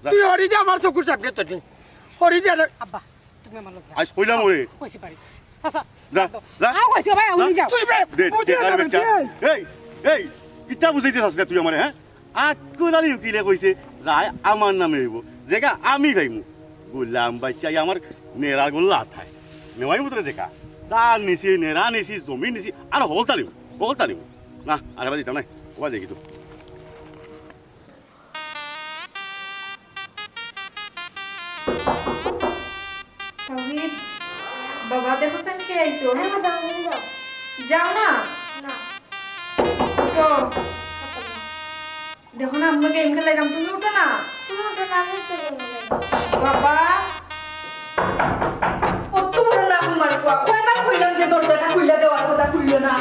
যা। তুই হরি যা, আমার চকুর সামনে থাকি। হরি যা রে। আব্বা, তুমি আমার লগে আও। আইজ কইলাম ওরে। কইছি পারি। চাচা, যা, যাও তো। যা। আও কইছি ভাই, যা। উনি যাও। তুই বে-, দে, দে, বুঝে আরে যাবে বেটা। তুই। এই, এই, কিতা বুঝাইতে চাস না তুই আমারে, হ্যাঁ? আক্কুল আলী উকিলে কইছে, রায় আমার নামে অইবো, জাগা আমি পাইমু। গোলাম বাইচ্চা, আমার নেরার গোল্লা আতায়। নেওয়াই মুতরে দেখা। ধান নিছি, নেরা নিছি, জমি নিছি, আর হকলতা নিমু, হকলতা নিমু। না, আর এবার দিতাম না, ওবা দেখি তো। তাওহিদ, বাবা, দেখো চাইন কে আইছো, হ্যাঁ? না, যাও, তুমি যাও। যাও না। না। উঠো। দেখো না, আম্মা গেম খেলাইরাম, তুমি উঠো না। তুমি উঠো না, আমি তো গেম খেলাই। বাবা, অত বড় না তোমার ফুয়া, কয়বার কইলাম যে দরজাটা খুইলা দেওয়ার কথা, খুললো না।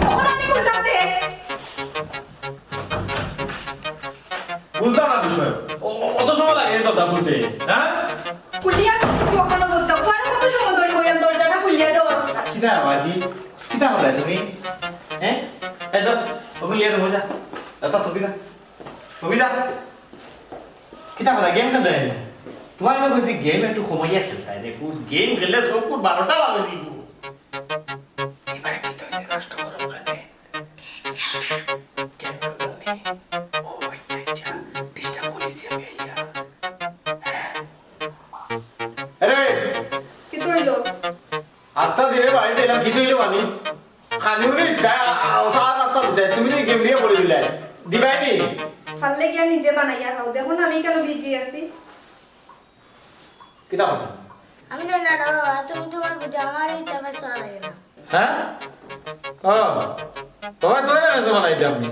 তখন আমি খুলতাম দে। বুঝলাম না বিষয়। অ-, অ-, অত সময় লাগে এই দরজা খুলতে, হ্যাঁ? খুলিয়া তো দিছি অখনো বুঝতাম। পরে কত সময় ধরে কইলাম দরজাটা খুলিয়া দেওয়ার কথা। কিতা বাজি? কিতা করলায় তুমি? হ্যাঁ? এই তো, ওখানে লিয়ে দেবো, যা। এই তো, তুই যা। তুই যা। কিতা করলায়? গেম খেলতে যায়নি? তোমার না কইছি গেম একটু কমাইয়া খেলতায় রে। ফুল গেম খেললে চকুর বারোটা বাজে দিব। এবারে কি তো হইছে নষ্ট করো ওখানে? কেন করলাম নি? ও আচ্ছা, আচ্ছা, disturb করেছি আমি আইয়া। হ্যাঁ। আরে! কিতা অইলো? আস্তা দিনে বাড়িত আইলাম, কিতা অইলো মানে? খালি উনি দা-, আ, চা নাস্তা দিতে, তুমি নি গেম নিয়া পড়ি রইলায়। দিবায় নি? পারলে গিয়া নিজে বানাইয়া খাও। দেখো না আমি কেন busy আছি। কিতা কথা? আমি জানি না রে বাবা, তুমি তোমার বুঝে আমার এই টাকা চালাইও না। হ্যাঁ? ও, বাবা, তোমার না ফেস বানাইতাম নি।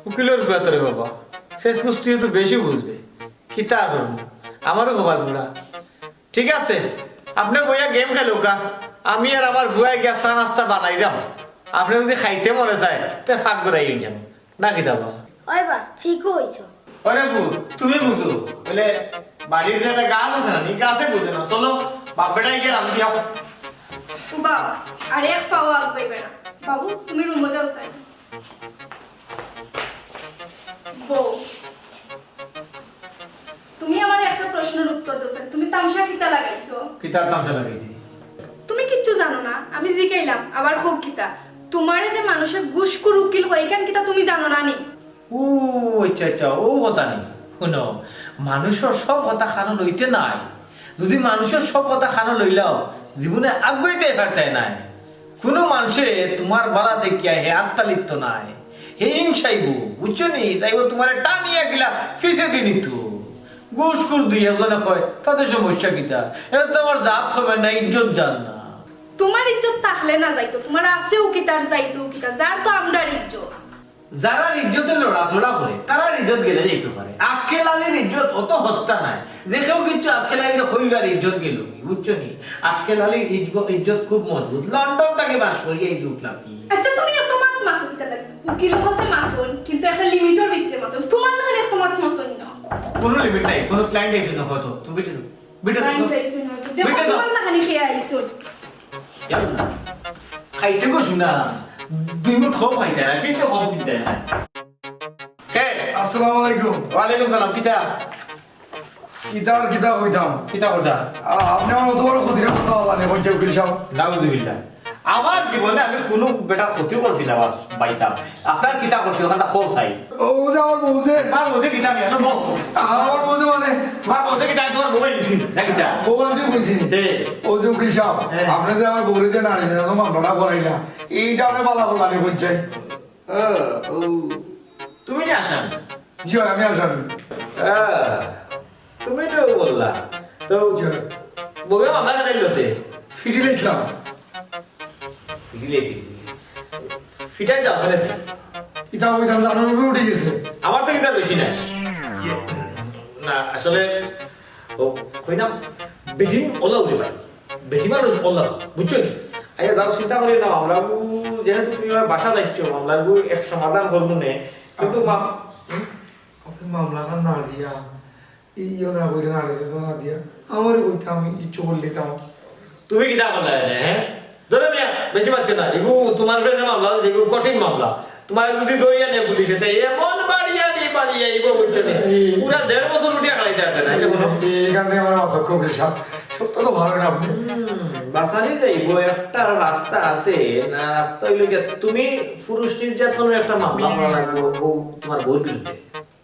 উকিলর ফুয়া তো রে বাবা, ফেস কুস তুই একটু বেশি বুঝবে। কিতা করবো? আমারও খবর পুরা। ঠিক আছে, আপনে বইয়া গেম খেলউক্কা, আমি আর আমার ফুয়ায় গিয়া চা নাস্তা বানাইরাম। আপনে যদি খাইতে মনে চায়, তে ফাঁক করাই যান। না কিতা বা? ওই বা, ঠিকও কইছো। ওরে ফু, তুমি বুঝো। বলে, বাড়ির যে একটা গাছ আছে না, এই গাছে বুঝে না। চলো, বাপ বেটায় গিয়া রান্ধি আও। ও বাবা, আর এক পাও আগ পাইবে না। বাবু, তুমি রুমো যাও, স্যার। বউ, তুমি আমারে একটা প্রশ্নর উত্তর দেও, স্যার। তুমি তামশা কিতা লাগাইছো? কিতার তামশা লাগাইছি? তুমি কিচ্ছু জানো না? আমি জিকাইলাম, আবার কও কিতা? তোমারে যে মানুষে ঘুষখুর উকিল কয়, ইখান কিতা তুমি জানো না নি? ও, আচ্ছা, আচ্ছা, ও কথা নি। হুনো, মানুষর সব কথা কানো লইতে নায়। যদি মানুষর সব কথা কানো লইলাও, জীবনে আগুয়াইতে পারতায় নায়। কুনু মানষে তুমার বালা দেখিয়া হে আত্তালিত নায়, হে হিংসাইবো, বুঝছো নি? যাইবো তুমারে টানিয়া গিলা ফিছেদি নিতো। ঘুষখুর দুই একজনে কয়, তাতে সমস্যা কিতা? এতে তো আমার জাত কমে না, ইজ্জত যার না। তুমার ইজ্জত থাকলে না যাইতো, তুমার আছেউ কিতা আর যাইতোউ কিতা, যার তো আমরার ইজ্জত। যারার ইজ্জতে লড়াচড়া করে, তারার ইজ্জত গেলে যাইতো পারে। আক্কেল আলীর ইজ্জত অত হস্তা নায় যে কেউ কিচ্ছু আক্কেল আলীরে কইলো আর ইজ্জত গেলো নি, বুঝছো নি? আক্কেল আলীর ইজ্জ-, ইজ্জত খুব মজবুত, লন্ডন থাকি পাশ করিয়া আইছে উপলব্ধি। আচ্ছা, তুমি এত মাত মাতো কিতার লাগি? উকিল হকলে মাতইন, কিন্তু একটা লিমিটর ভিতরে মাতইন। তুমার লাখান এত মাত মাতইন না। কুনু লিমিট নাই, কুনু ক্লায়েন্ট আইছে না হয়তো। তুমি বেটা যাও। বেটা যাও। ক্লায়েন্ট আইছে না হয়তো। দেখো, বেটা যাও। তুমার লাখান কে আইছে। ইয়াল্লা। খাইতে গো শুনা। দুই মুঠ কম খাইতে না, ফিরতে কম ফিরতে না। কে? আসসালামু আলাইকুম। ওয়ালাইকুম সালাম, কিতা? কিতা আর কিতা কইতাম? কিতা করতা? আ-, আপনে আমার অত বড় ক্ষতির কথা বললেন, এখন যে উকিল সাহেব। নাউজুবিল্লাহ। আমার জীবনে আমি কুনু বেটার ক্ষতি করছি না, বাস, ভাই সাহেব। আপনার কিতা করছি, ওখানটা খোঁজ চাই। ও যে আমার বউ যে। আমার বউ যে কিতা আমি এখন বউ। আমার বউ যে মানে? আমার বউ যে কিতা আমি তোমার বউ আনছি, না কিতা? বউ আনছি কইছি। দে। ও যে উকিল সাহেব, হ্যাঁ। আপনে যে আমার বউরে যে নারী নির্যাতন মামলাটা করাইলা, এইটা আপনে বালা করলা নি কইছে। ও, ও, তুমি না আসামি? জি অয়, আমি আসামি। হ্যাঁ, তুমি তো বললা। তো জি অয়। বউয়ে মামলা কেন লতে? ফিরি গেছিলাম। ফিরি গেছি। ফিটাই যাও, মানে? ইতা ওই দাম জানার উপরে উঠে গেছে। আমার তো ইতার বেশি না। ইয়ে, না, আসলে, ও, কই না, বেটিন ওলা উঠে পারে। বেটি মানুষ ওলা, বুঝছো নি? আইয়া যাও, চিন্তা করি না, মামলা গু-, যেহেতু তুমি আমার বাসা যাইছো, মামলা গু এক সমাধান করবো নে। কিন্তু মা-, আপনে মামলাখান না দিয়া, ইয়ো না কইরা না দিছে তো না দিয়া, আমারে কইতা আমি কিচ্ছু করলিতাম। তুমি কিতা করলা এনে, হ্যাঁ? ধরো মিয়া, বেশি মাতছো না। এগু তোমার উপরে যে মামলা, যেগু কঠিন মামলা। তোমার যদি ধরিয়া নেয় পুলিশে, তে এমন বাড়িয়া নি বাড়িয়া আইবো, বুঝছো নি? এই পুরা দেড় বছর উঠিয়া খাড়াইতে পারছে না, এই যে কোনো এই-, এইখান থেকে আমার বাঁচা খুব সাপ। সত্য তো ভালো না আপনি। হুম, বাঁচানি যাইবো, একটা রাস্তা আছে, না রাস্তা হইলো গিয়া তুমি পুরুষ নির্যাতনের একটা মামলা করা লাগবো, বউ, তোমার বউর বিরুদ্ধে।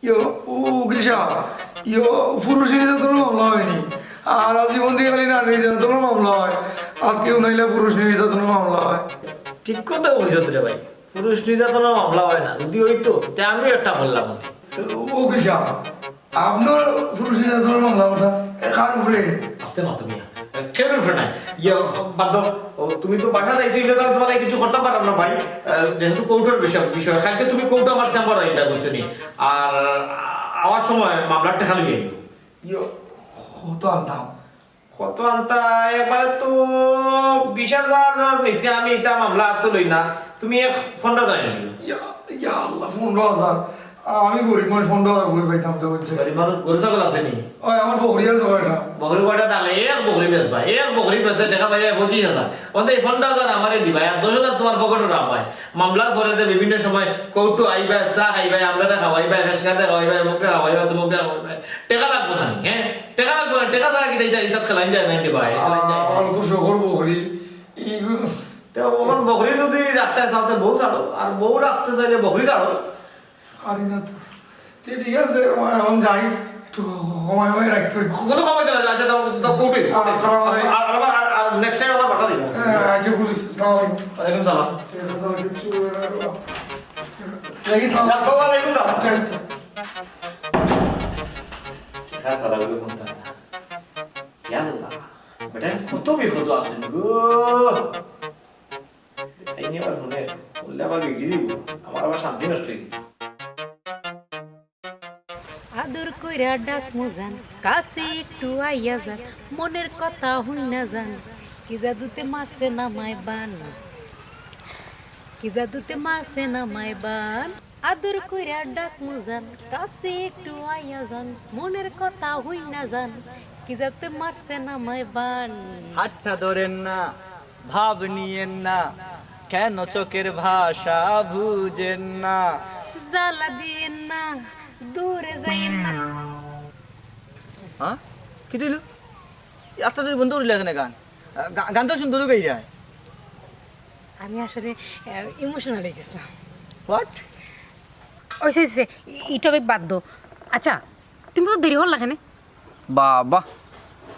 ইয়ো, উ-, উকিল সাহেব, ইয়ো, পুরুষ নির্যাতনের মামলা হয়নি। আর আজীবন দিয়ে খালি নারী নির্যাতনের মামলা হয়। আজকে উনাইলে পুরুষ নির্যাতনের মামলা হয়। ঠিক কথা বলছো রে ভাই, পুরুষ নির্যাতনের মামলা হয় না, যদি হইতো, তে আমিও একটা করলাম। উ-, উকিল সাহেব, আপনার পুরুষ নির্যাতনের মামলা কথা, এ, কার উপরে? আস্তে মাতো মিয়া। কেউর উপরে নাই। ইয়ে, বাদ দাও। ও, তুমি তো বাসা যাইছো, এটা তো আমি তোমার কিছু করতে পারলাম না, ভাই। আহ, যেহেতু কোর্টের বিষয়, বিষয়, কালকে তুমি কোর্টে আমার চেম্বার আইবা, বুঝছো নি? আর, আ-, আমার সময় মামলার টাকা লইয়া আইও। ইয়ো, কত আনতাম? কত আনতা? একবারে তো বিশ হাজার নিচে আমি এটা মামলা আর তো লই না। তুমি এক পনেরো হাজার আনিও। ইয়া, ইয়া আল্লাহ, পনেরো হাজার। আমি গরিব মানুষ, পনেরো হাজার কই পাইতাম তো বুঝছে। গরিব মানুষ, গরু ছাগল আছে নি? ওই আমার বকরি আছে কয়টা। বকরি কয়টা তাহলে? এক বকরি বেচবা, এক বকরি বেচলে টাকা পাইবা পঁচিশ হাজার। অন্তে এই পনেরো হাজার আমারে দিবা, আর দশ হাজার তোমার পকেটে রাখবায়। মামলার পরে যে বিভিন্ন সময় কোর্টে আইবা, চা খাইবা, আমরারে খাওয়াইবা, ফেসকাতে খাওয়াইবা, অমুকরে খাওয়াইবা, তমুকরে খাওয়াইবা। টাকা লাগবো না, হ্যাঁ? টাকা লাগবো না, টাকা ছাড়া কিতা ইতা, ইতা খেলাইন যায় না, দিবা, খেলাইন যায় না। আমার তো শহর বকরি, এইগুলো। তো এখন বকরি যদি রাখতে চাও, তো বউ ছাড়ো, আর বউ রাখতে চাইলে বকরি ছাড়ো। পারি না তো। তে ঠিক আছে, এখন যাই, একটু সময় হয়ে রাখি। কোনো সময় দেওয়া যায়, আচ্ছা, দাও, দাও, কোর্টে। আচ্ছা, আসসালামু আলাইকুম। আর, আর, আর, আর next time আবার পাঠা দিবো। হ্যাঁ, আচ্ছা, পুলিশ, আসসালামু আলাইকুম। ওয়ালাইকুম সালাম। ঠিক আছে, তাহলে কিচ্ছু, দেখি, সালাম। ডাক্তার, ওয়ালাইকুম সালাম। আচ্ছা, আচ্ছা। হ্যাঁ, সালাম আলাইকুম। ইয়া আল্লাহ, বেটা, কত বিপদ আছে গো। তাই নিয়ে আবার ফোনে, বললে আবার বিগড়ি দিব, আমার আবার শান্তি নষ্ট হয়ে যাবে। আদর কইরা ডাক মুজান, কাছে একটু আইয়া যান, মনের কথা হুইনা যান, কি জাদুতে মারছে না মায় বান, কি জাদুতে মারছে না মায় বান। আদর কইরা ডাক মুজান, কাছে একটু আইয়া যান, মনের কথা হুইনা যান, কি জাদুতে মারছে না মায় বান। হাতটা ধরেন না, ভাব নিয়েন না, কেন চোখের ভাষা বুঝেন না? জ্বালা দিয়েন না, দূরে যাইয়েন না। হ্যাঁ? কি দিল? এত দেরি বন্ধ করিলে কেনে গান? আহ, গা-, গান তো সুন্দর গাই যায়। আমি আসলে, আহ, emotional হয়ে গেছিলাম। What? ওই, সে, সে, এই topic বাদ দাও। আচ্ছা, তুমি তো দেরি হল না কেনে? বাবা,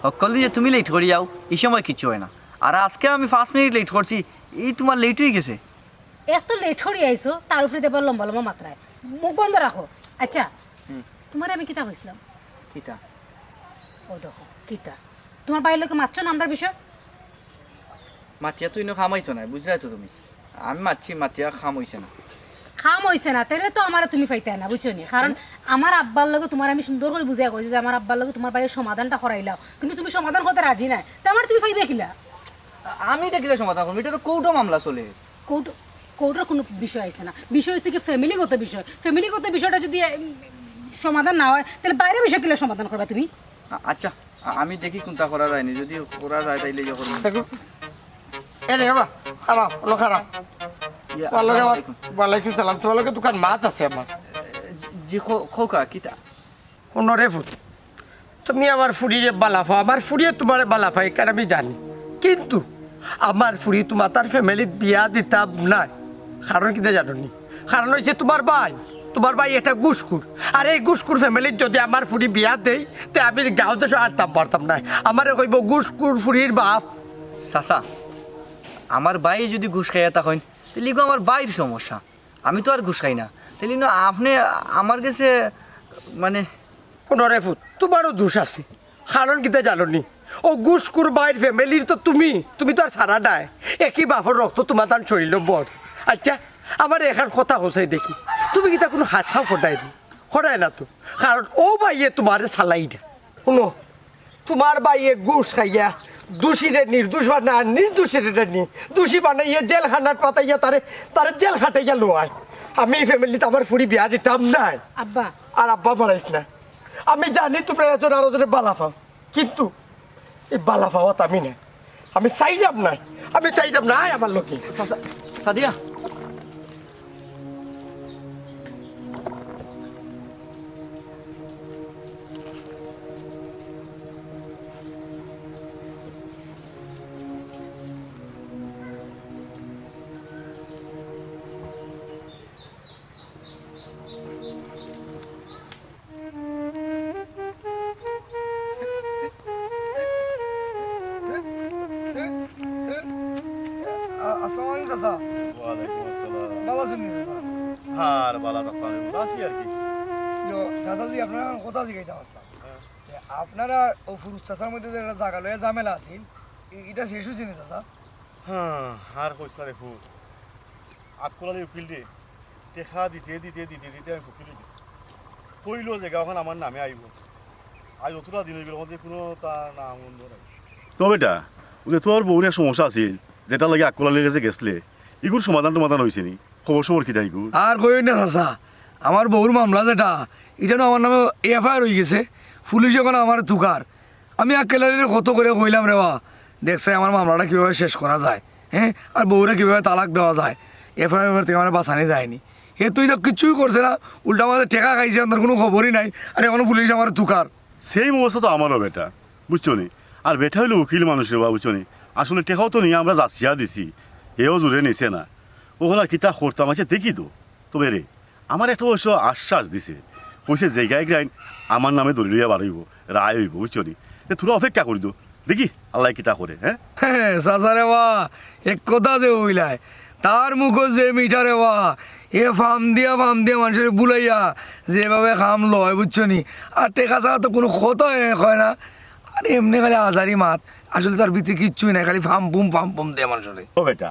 হকল দিন যে তুমি late করি যাও, এই সময় কিচ্ছু হয় না। আর আজকে আমি পাঁচ মিনিট late করছি, এই তুমার লেট অই গেছে। এত লেট করি আইছো, তার উপরে দেবার লম্বা লম্বা মাতরায়। মুখ বন্ধ রাখো। আচ্ছা, তুমারে আমি কিতা কইছিলাম? কিতা? ও দেখো, কিতা? তুমার ভাইর লগে মাতছো না আমরার বিষয়? মাতিয়া তো ইনো কাম অইতো নায়, বুঝরায় তো তুমি। আমি মাতছি, মাতিয়া কাম অইছে না। কাম অইছে না, তাইলে তো আমারে তুমি পাইতায় না, বুঝছো নি? কারণ আমার আব্বার লগে তুমারে আমি সুন্দর করি বুঝাইয়া কইছি যে আমার আব্বার লগে তুমার ভাইর সমাধানটা করাইলাও, কিন্তু তুমি সমাধান করতে রাজি নায়, তে আমারে তুমি পাইবায় কিলা? আ-, আমি ইটা কিলা সমাধান করমু? ইটা তো কোর্টো মামলা চলে। কোর্ট, কোর্টর কুনু বিষয় আইছে না, বিষয় অইছে কি ফ্যামিলিগত বিষয়। ফ্যামিলিগত বিষয়টা যুদি, উম, সমাধান না অয়, তাইলে বাইরের বিষয় কিলা সমাধান করবায় তুমি? আ-, আচ্ছা, আ-, আমি দেখি কুনতা করা যায়নি, যুদি করা যায় তাইলে ইয়ে করমু। দেখো, এ রে বাবা, খারাপ, হলো খারাপ। ইয়া, তোমার লগে আমার, আসসালামু আলাইকুম। ওয়ালাইকুম সালাম, তোমার লগে দুখান মাত আছে আমার। জি, খো-, খোকা, কিতা? হুনো রে ফুত, তুমি আমার ফুরিরে বালা পাও, আমার ফুরিয়ে তুমারে বালা পায়, কারণ আমি জানি। কিন্তু আমার ফুরি তুমার তার ফ্যামিলিত বিয়া দিতাম নায়। কারণ কিতা জানো নি? কারণ অইছে তুমার ভাই, তুমার ভাই একটা ঘুষখুর। আর এই ঘুষখুর ফ্যামিলিত যুদি আমার ফুরি বিয়া দেই, তে আমি গাঁও দেশো আরতাম পারতাম নায়। আমারে কইবো ঘুষখুর ফুরির বাপ। চাচা, আমার ভাই যুদি ঘুষ খাইয়া থাকইন, তাইলে ইগু আমার ভাইর সমস্যা, আমি তো আর ঘুষ খাই না। তাইলে ইনো আপনে আমার গেছে মানে হুনো রে ফুত, তুমারও দোষ আছে। কারণ কিতা জানো নি? অউ ঘুষখুর ভাইর ফ্যামিলির তো তুমি, তুমি তো আর ছাড়া নায়। একই বাপর রক্ত তুমার তান শরীলো বয়। আচ্ছা, আমারে একখান কথা কও চাই দেখি, তুমি কিতা কুনু কাজ কাম কররায় নি? কররায় না তো। কারণ অউ ভাইয়ে তুমারে চালাইরা। হুনো, তুমার ভাইয়ে ঘুষ খাইয়া দোষীরে নির্দোষ বানায়, আর নির্দোষীরে নি-, দোষী বানাইয়া জেলখানাত পাঠাইয়া তারে, তারে জেল খাটাইয়া লওয়ায়। আমি ই ফ্যামিলিত আমার ফুরি বিয়া দিতাম নায়। আব্বা। আর আব্বা বাড়াইস না। আমি জানি তুমরা একজন আরোজনরে বালা পাও, কিন্তু ই বালা পাওয়াত আমি নায়। আমি চাইরাম নায়, আমি চাইরাম নায় আমার লগে। সাদিয়া। আ-, আসসালামু আলাইকুম চাচা। ওয়ালাইকুম আসসালাম। ভালা আছইন নি চাচা? আর বালা রাখতাম, আছি আর কি। ইয়ো, চাচাজি, আপনারে আমি কথা জিগাইতাম আছলাম। হ্যাঁ। যে আপনারা অউ ফুরুজ চাচার মধ্যে যে একটা জাগা লইয়া ঝামেলা আছিল, ই-, ইটা শেষ অইছে নি চাচা? হ্যাঁ, আর কইস না রে ফুত। আক্কল আলী উকিলরে টেকা দিতে দিতে দিতে দিতে আমি ফকির অই গেছি। কইলো যে গাঁওখান আমার নামে আইবো। আইজ অতটা দিন অই গেল, কুনু তার নাম গন্ধ নাই। তো বেটা, অউ যে তোর বউর এক সমস্যা আছিল, যেটার লাগি আক্কল আলীর গেছে গেছলে, ইগুর সমাধান টমাধান অইছে নি? খবর সবর কিতা ইগুর? আর কইও না চাচা, আমার বউর মামলা যেটা, ইটা নু আমার নামে এফআইআর অই গেছে। পুলিশে অখন আমারে তুকার। আমি আক্কল আলীরে কত করি কইলাম রে বা, দেখছাই আমার মামলাটা কিভাবে শেষ করা যায়, হ্যাঁ, আর বউরে কিভাবে তালাক দেওয়া যায়, এফআইআর থাকি আমারে বাঁচানি যায়নি। হে তো ইতা কিচ্ছুই করছে না, উল্টা আমারে টেকা খাইছে, তার কুনু খবরই নাই, আর অখনো পুলিশে আমারে তুকার। Same অবস্থা তো আমারও বেটা, বুঝছো নি? আর বেটা অইলো উকিল মানুষ রে বা, বুঝছো নি? আসলে টেকাও তো নিয়া আমরা যাচিয়া দিছি, হেও জুরে নিছে না। অখন আর কিতা করতাম, আচ্ছা দেখি তো। তবে রে, আমারে একটা অবশ্য আশ্বাস দিছে, কইছে যেগু আইন আমার নামে দলিল অইয়া বার অইবো, রায় অইবো, বুঝছো নি? তে থুড়া অপেক্ষা করি দেও, দেখি আল্লায় কিতা করে, হ্যাঁ? হ্যাঁ, চাচা রে বা, এক কথা যে অইলায়, তার মুখো যে মিঠা রে বা, এ ফাম দিয়া ফাম দিয়া মানষরে বুলাইয়া যেভাবে কাম লয়, বুঝছো নি? আর টেকা ছাড়া তো কুনু কথাই কয় না। আর এমনে খালি আজারি মাত, আসলে তার ভিতরে কিচ্ছুই নাই, খালি ফাম ফুম ফাম ফুম দেয় মানষরে। ও বেটা,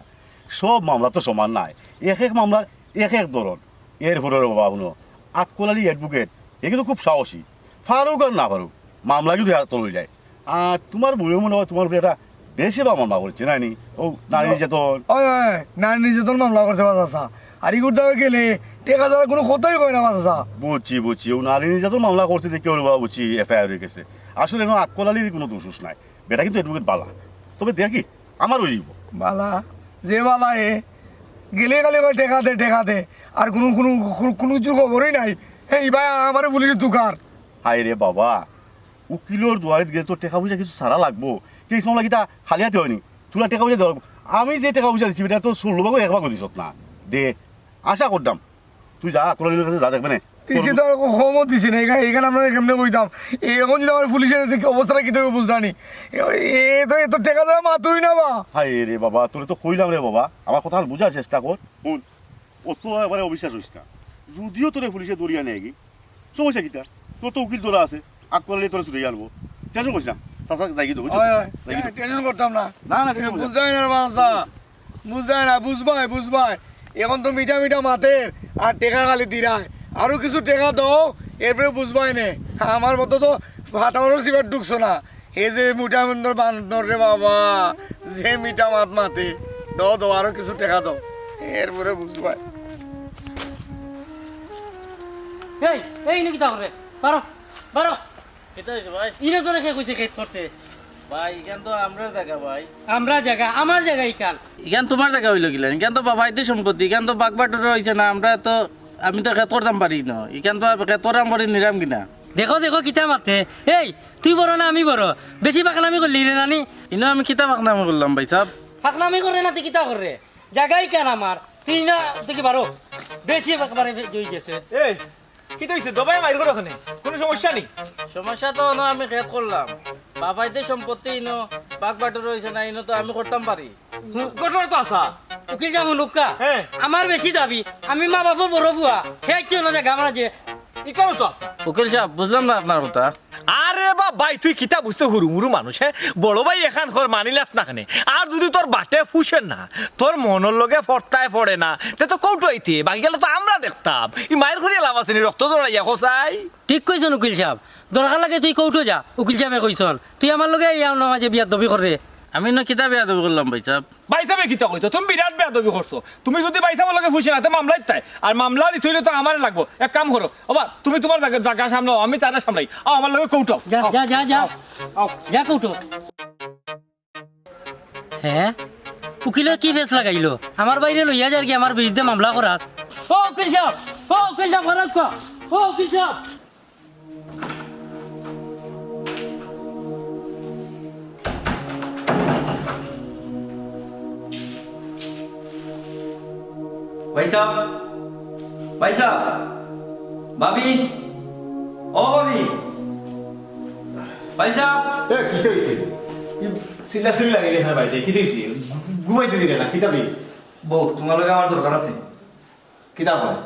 সব মামলা তো সমান নায়, এক এক মামলার এক এক ধরন। এর পরে রে বাবা, হুনো, আক্কল আলী অ্যাডভোকেট, হে কিন্তু খুব সাহসী, ফারুক আর না ফারুক, মামলা কিন্তু হাতো লইলায়। আর তুমার বউয়ে মনে অয় তুমার উপরে একটা বেশি বা মামলা করছে, নায় নি? অউ নারী নির্যাতন। অয়, অয়, নারী নির্যাতন মামলা করছে বা চাচা। আর ইগুর দাওয়ে গেলে টেকা ছাড়া কুনু কথাই কয় না বা চাচা। বুঝছি, বুঝছি, অউ নারী নির্যাতন মামলা করছে দেখি অউ বাবা বুঝছি এফআইআর অই গেছে। আসলে না আক্কল আলীর কুনু দোষ নাই, বেটা কিন্তু অ্যাডভোকেট বালা। তবে দেখি, আমার অই যাইবো। বালা, যে বালা হে, গেলে খালি কয় টেকা দে, টেকা দে। আর কুনু, কুনু, কুনু, কুনু কিচ্ছুর খবরই নাই। হে, ইবায় আমারে পুলিশে তুকার। হায় রে বাবা, উকিলর দুয়ারিত গেলে তো টেকা পয়সা কিছু ছাড়া লাগবো। কেস মামলা কিতা খালি আতে অয়নি? থুড়া টেকা পয়সা দেওয়া লাগবো। আমি যে টেকা পয়সা দিছি, বেটা তো ষোলো ভাগর এক ভাগও দিছত না। দে, আশা করতাম। তুই যা, আক্কল আলীর কাছে যা, দেখবে নে। দিছি তো আর কমও দিছি না, এখানে, এখানে আমরা কেমনে কইতাম? এখন যদি আমার পুলিশে দেখে অবস্থাটা কি থাকবে বুঝলানি? এ, এ তো, এ তো টেকা ছাড়া মাতই না বা। হায় রে বাবা, তোরে তো কইলাম রে বাবা, আমার কথা বুঝার চেষ্টা কর। হুন, অত একবারে অবিশ্বাস হইস না। যদিও তোরে পুলিশে ধরিয়া নেয় কি, সমস্যা কিতা? তোর তো উকিল ধরা আছে, আগ করলে তোরে ছুটাই আনবো। টেনশন করিস না, চাচা যাই কি দেবো, হয়, হয়। যাই কি দেবো। টেনশন করতাম না। না, না, টেনশন করিস না। বুঝাই না রে বাবা, চাচা। বুঝাই না, বুঝবায়, বুঝবায়। এখন তো মিঠা মিঠা মাতের আর টেকা খালি দিরায়। আরো কিছু টেকা দাও, এরপরে বুঝবায় নে। আমার মতো তো ভাতাবারও সিবার ঢুকছো না। হে যে মোটা মন্দর বান্দর রে বাবা, যে মিঠা মাত মাতে। দাও, দাও, আরো কিছু টেকা দাও, এরপরে বুঝবায়। এই, এই, ইনো কিতা করে? বারো, বারো। কিতা হইছে ভাই? ইনো তোরে কে কইছে খেত করতে? ভাই, ইখান তো আমরার জাগা ভাই। আমরার জাগা, আমার জাগা ইখান। ইখান তুমার জাগা অইলো কিলা? ইখান তো বাফাইতে সম্পত্তি, ইখান তো বাগবাটোয়ারা অইছে না, আমরা তো, আমি তো খেত করতাম পারি না। ইখান তো আর খেত করতাম পারি নিরাম কিনা? দেখো, দেখো, কিতা মাতে। এই, তুই বড় না আমি বড়? বেশি ফাকনামি করলি রে নানি। ইনো আমি কিতা ফাকনামি করলাম ভাইসাব? ফাকনামি করে না, তুই কিতা করে? জাগা ইখান আমার। তুই না, তুই কি বারো? বেশি একবারে জই গেছে। এই, কিতা হইছে? দবাই মাইর করো ওখানে। কোনো সমস্যা নেই। সমস্যা তো অনো আমি খেত করলাম। বাফাইতে সম্পত্তি ইনো, বাগবাটোয়ারা অইছে না, ইনো তো আমি করতাম পারি। হুম, ঘটনা তো আসা। উকিল সাব হুনুক্কা। হ্যাঁ। আমার বেশি দাবি, আমি মা বাফর বড় ফুয়া, হে ইচ্ছে অনো জাগা আমার যে। ইকানো তো আসা। উকিল সাব, বুঝলাম না আপনার কথা। আরে বা ভাই, তুই কিতা বুঝতে হুরু মুরু মানুষ, হ্যাঁ? বড় ভাই এখান কর মানিলাস না কেনে? আর যদি তোর বাটে ফুসে না, তোর মনর লগে ফর্তায় পড়ে না, তে তো কৌটো আইতে, বাকি গেলে তো আমরা দেখতাম। ই মাইর করিয়া লাভ আছে নি, রক্ত জড়াইয়া খোসাই। ঠিক কইছন উকিল সাব, দরকার লাগে তুই কৌটো যা, উকিল সাবে কইছন, তুই আমার লগে এই আমার মাঝে বিয়াদবি করে। আমি না কিতা বিয়াদবি করলাম ভাইসাব? ভাইসাবে কিতা কইতো? তুমি বিরাট বেয়াদবি করছো। তুমি যদি ভাইসাবর লগে ফুসে না, তে মামলা দিতায়। আর মামলা দিতে হইলে তো আমারে লাগবো। এক কাম করো, ওবা, তুমি তুমার জাগা, জাগা সামলাও, আমি তারে সামলাই। আও, আমার লগে কৌটো আও। যা, আও, যা, যা, যা। আও, আও। যা কৌটো। হ্যাঁ? উকিলে কি ফেস লাগাইলো? আমার বাইরে লইয়া যার কি আমার বিরুদ্ধে মামলা করার? ও উকিল সাব, ও উকিল সাব, খারাপ কা? ও উকিল সাব। ভাইসাব, ভাইসাব, ভাবি, ও ভাবি, ভাইসাব। এ, কিতা হইছে? ই চিল্লা চিল্লি লাগাইলে এখানে বাড়িতে, কিতা হইছে? ঘুমাইতে দিলে না, কিতা বে? বউ, তুমার লগে আমার দরকার আছে। কিতা কয়?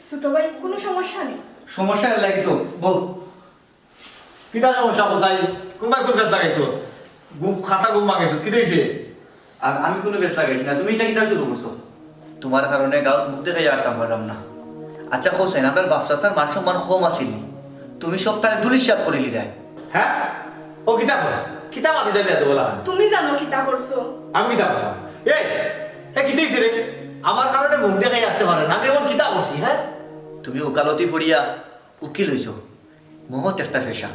ছোট ভাই, কোনো সমস্যা নেই। সমস্যা লাগি তো, বউ। কিতা সমস্যা কোথায়? কোনবায় কোন ফেস লাগাইছো? ঘুম, খাতা ঘুম ভাঙাইছো, কিতা হইছে? আর আমি কোনো ফেস লাগাইছি না, তুমি ইটা কিতা শুরু করছো? তুমার কারণে গাউত মুখ দেখাইয়া আটতাম পারলাম না। আচ্ছা, কও চাইন, আমরার বাপ চাচার মান সম্মান কম আছিল নি? তুমি সবতারে ধুলিস্যাৎ করিলিরায়। হ্যাঁ? ও কিতা কয়? কিতা মাতি দেবে এত বলা? তুমি জানো কিতা করছো? আমি কিতা করলাম? এই, এ কিতা হইছে রে? আমার কারণে মুখ দেখাইয়া আটতে পারে না, আমি এমন কিতা করছি, হ্যাঁ? তুমি উকালতি পড়িয়া উকিল হইছো, মহৎ একটা পেশা,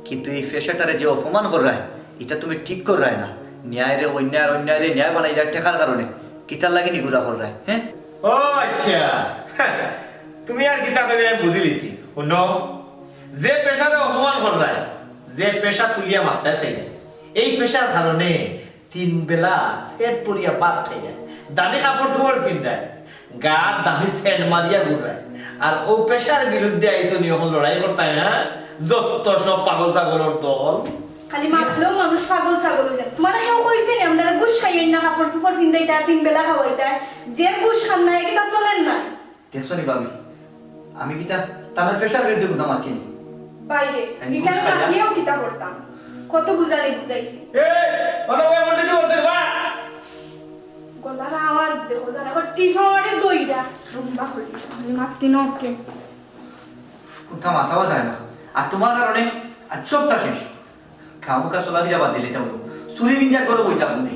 কিন্তু এই পেশাটারে যে অপমান কররায়, ইটা তুমি ঠিক কররায় না। ন্যায়রে অন্যায় আর অন্যায়রে ন্যায় বানাইরায় টেকার কারণে, কিতার লাগি নিগুরা কররায়, হ্যাঁ? ও আচ্ছা, তুমি আর কিতা কইবে আমি বুঝিলিছি। হুনো, যে পেশারে অপমান কররায়, যে পেশা তুলিয়া মারতায় চাইরায়, এই পেশার কারণে তিন বেলা পেট ভরিয়া ভাত খাইরায়, দামি কাপড় চোপড় পিন্দায়, গাত দামি সেন্ট মারিয়া ঘুররায়। আর ও পেশার বিরুদ্ধে আইছো নি অখন লড়াই করতায়, হ্যাঁ? যত সব পাগল ছাগলর দল। খালি মাতলেও মানুষ পাগল ছাগল অই যায়। তুমারে কেউ কইছে নি আমরারে ঘুষ খাইয়েন না, কাপড় চোপড় পিন্দাইতায়, তিন বেলা খাওয়াইতায়? যে ঘুষ খান না, এ কিতা চলের না? দেখছো নি ভাবি, আমি কিতা তার পেশার বিরুদ্ধে কথা মাতছি নি? বাইরে, আমি ইটার ঘুষ খাইয়া? কাটিয়েও কিতা করতাম? কত বুঝানি বুঝাইছি। এ, ওরা ওই বলতে কি বলতে রে বা? গলার আওয়াজ দেখো, জানো, আবার টিফা মারে দইরা। রুম্বা করি, আমি মাততি না ওকে। কথা মাতাও যায় না। আর তুমার কারণে আর সবটা শেষ। খামোকা চলাফিরা বাদ দিলে তেমন চুরি বিন্দা করে বইতাম মনে।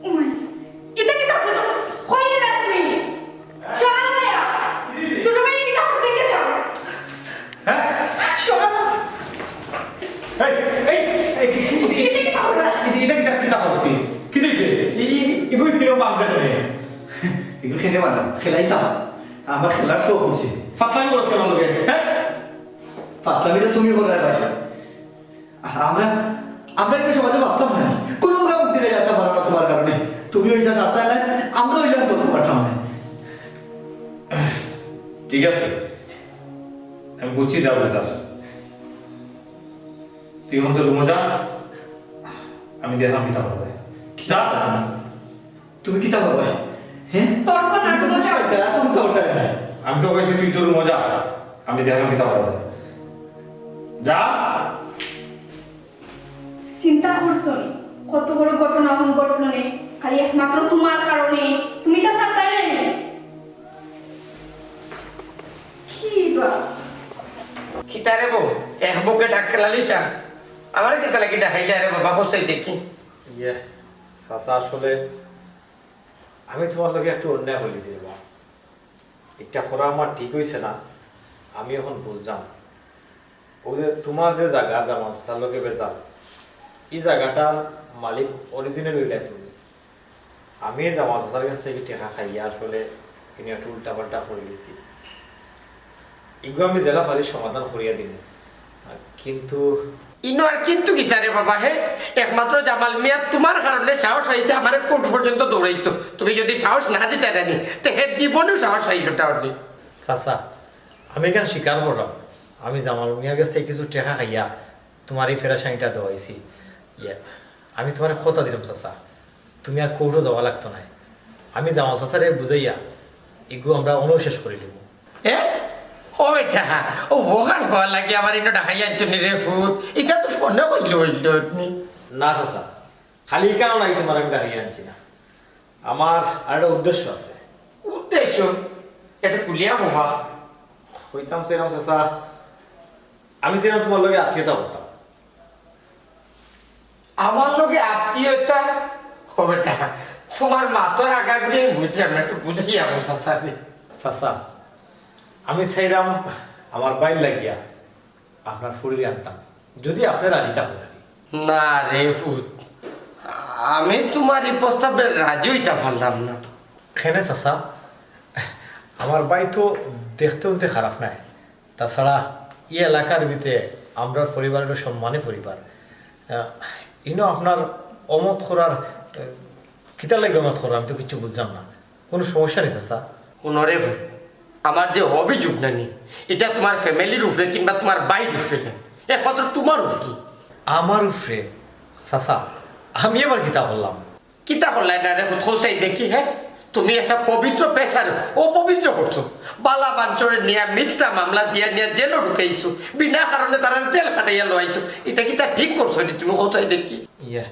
ওই, ইতা কিতা ছিল? কই গেলা তুমি? সকালে ভাইয়া, ছোট ভাই কিতা করতে গেল? হ্যাঁ? সকালে এই, এই, এই, কি, কি, কি, ইতা কিতা করলা? ইতা, ইতা কিতা? মানবে না। এগুলো খেলে পারলাম, খেলাইতাম। আমার খেলার শখ হচ্ছে। ফাতলামি করছ কেন লগে, হ্যাঁ? ফাতলামি তো তুমি করলে ভাই। আর আমরা, আমরা কিন্তু সমাজে বাঁচতাম না। কোনো কাম দিলে যেতাম পারলাম না তোমার কারণে। তুমি ওইটা ছাড়তে না, আমরা ওইটা চলতে পারতাম না। ঠিক আছে, আমি বুঝছি যা বুঝার। তুই এখন তো রুমো যা, আমি দেখলাম কিতা করবে। যা। তুমি কিতা করবে? হ্যাঁ? তর্ক না, তুমি রুমো যাও। তুমি তো ওটাই নাই। আমি তো কইছি তুই তো রুমো যা, আমি দেখলাম কিতা করবে। যা। চিন্তা করছো নি? কত বড় ঘটনা অখন ঘটলো নে, খালি একমাত্র তোমার কারণে। তুমি তো ছাড়তায় না নি। কি বা? কিতা রে বউ, এক বুকে ডাক খেলালিসা, আমারে কিতা লাগি ডাকাইলে রে বাবা, হোসাই দেখি। ইয়ে, চাচা, আসলে আমি তোমার লগে একটু অন্যায় করিলিছি রে বা। ইটা করা আমার ঠিক হইছে না, আমি এখন বুঝলাম। ওই যে তোমার যে জাগা জামাল চাচার লগে বেজাল, ই জাগাটার মালিক অরিজিনাল হইলে তুমি। আমি জামাল চাচার কাছ থেকে টেকা খাইয়া আসলে ইনো একটু উল্টাপাল্টা করিলিছি। ইগু আমি যেলা পারি সমাধান করিয়া দিমু, কিন্তু ইনো আর কিন্তু কিতা রে বাবা, হে? একমাত্র জামাল মিয়া তোমার কারণে সাহস হইছে আমারে কোর্ট পর্যন্ত দৌড়াইতো। তুমি যদি সাহস না দিতায় নি, তে হে জীবনেও সাহস হইল না ওর। চাচা, আমি এখান স্বীকার করলাম, আমি জামাল মিয়ার কাছ থেকে কিছু টেকা খাইয়া তোমার এই ফেরাসানিটা দেওয়াইছি। ইয়ে, আমি তোমারে কথা দিলাম চাচা, তুমি আর কোর্টো যাওয়া লাগতো নায়। আমি জামাল চাচারে বুঝাইয়া ইগু আমরা অনৌ শেষ করি দিব। এ? ও বেটা, ও ভোগান হওয়া লাগে আমার ইনো ডাকাই আনতো নি রে ফুত। ইটা তো ফোনে কইলে হইল নি। না চাচা, খালি ইখান নাই তোমার আমি ডাকাই আনছি না। আমার আর একটা উদ্দেশ্য আছে। উদ্দেশ্য? এটা খুলিয়া হবা। কইতাম চাইরাম চাচা, আমি চাইরাম তোমার লগে আত্মীয়তা করতাম। আমার লগে আত্মীয়তা? ও বেটা, তোমার মাথার আগাগুলি আমি বুঝলাম না, একটু বুঝাইয়া বল চাচারে। চাচা, আমি চাইরাম আমার ভাইর লাগিয়া আপনার ফুড়িরে আনতাম, যদি আপনে রাজি থাকইন আর কি। না রে ফুত, আমি তোমার এই প্রস্তাবে রাজি হইতাম পারলাম না। কেনে চাচা, আমার ভাই তো দেখতে হুনতে খারাপ নায়, তাছাড়া ই এলাকার ভিতরে আমরার পরিবার হইল সম্মানী পরিবার। আহ, ইনো আপনার অমত করার, আহ, কিতার লাগি অমত করার, আমি তো কিচ্ছু বুঝলাম না। কোনো সমস্যা নাই চাচা। হুনো রে ফুত, আমার যে অভিযোগ নানি, ইটা তোমার ফ্যামিলির উপরে কিংবা তোমার ভাইর উপরে না, একমাত্র তোমার উপরে। আমার উপরে? চাচা, আমি আবার কিতা করলাম? কিতা করলায় না রে ফুত, কও চাই দেখি, হে? তুমি একটা পবিত্র পেশারে অপবিত্র করছো। বালা মানষরে নিয়া মিথ্যা মামলা দিয়া নিয়া জেলো ঢুকাইছো, বিনা কারণে তারারে জেল খাটাইয়া লইছো। ইটা কিতা ঠিক করছো নি তুমি, কও চাই দেখি? ইয়া,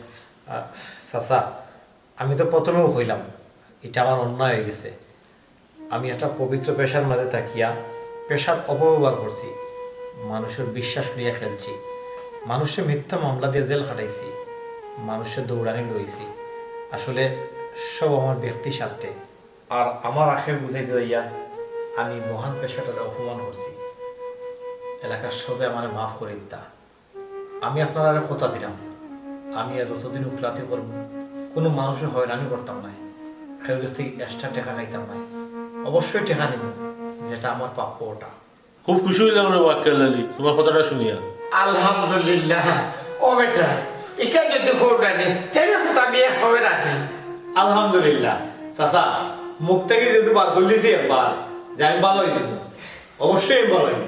আহ, চাচা, আমি তো প্রথমেউ কইলাম, ইটা আমার অন্যায় হয়ে গেছে। আমি একটা পবিত্র পেশার মাঝে থাকিয়া পেশার অপব্যবহার করছি, মানুষর বিশ্বাস লইয়া খেলছি, মানুষরে মিথ্যা মামলা দিয়া জেল খাটাইছি, মানুষরে দৌড়ানি লইছি। আসলে সব আমার ব্যক্তি স্বার্থে। আর আমার আখের বুঝাইতে যাইয়া আমি মহান পেশাটারে অপমান করছি। এলাকার সবে আমারে মাফ করি দিতা। আমি আপনারারে কথা দিলাম, আমি আর যতদিন উকিলাতি করব, কোনো মানুষের হয়রানি করতাম নায়, কেউর কাছ থেকে এক্সট্রা টেকা খাইতাম নায়। অবশ্যই টেকা নিব, যেটা আমার প্রাপ্য ওটা। খুব খুশি হইলাম রে ওয়াক্কাল আলী, তোমার কথাটা শুনিয়া। আলহামদুলিল্লাহ। ও বেটা, ইখান যদি কও নানি, তাইলে তো আমি একভাবে রাজি। আলহামদুলিল্লাহ। চাচা, মুখ থেকে যেহেতু বার করলিছি একবার, যে আমি ভালা হইছি, অবশ্যই আমি ভালা হইছি।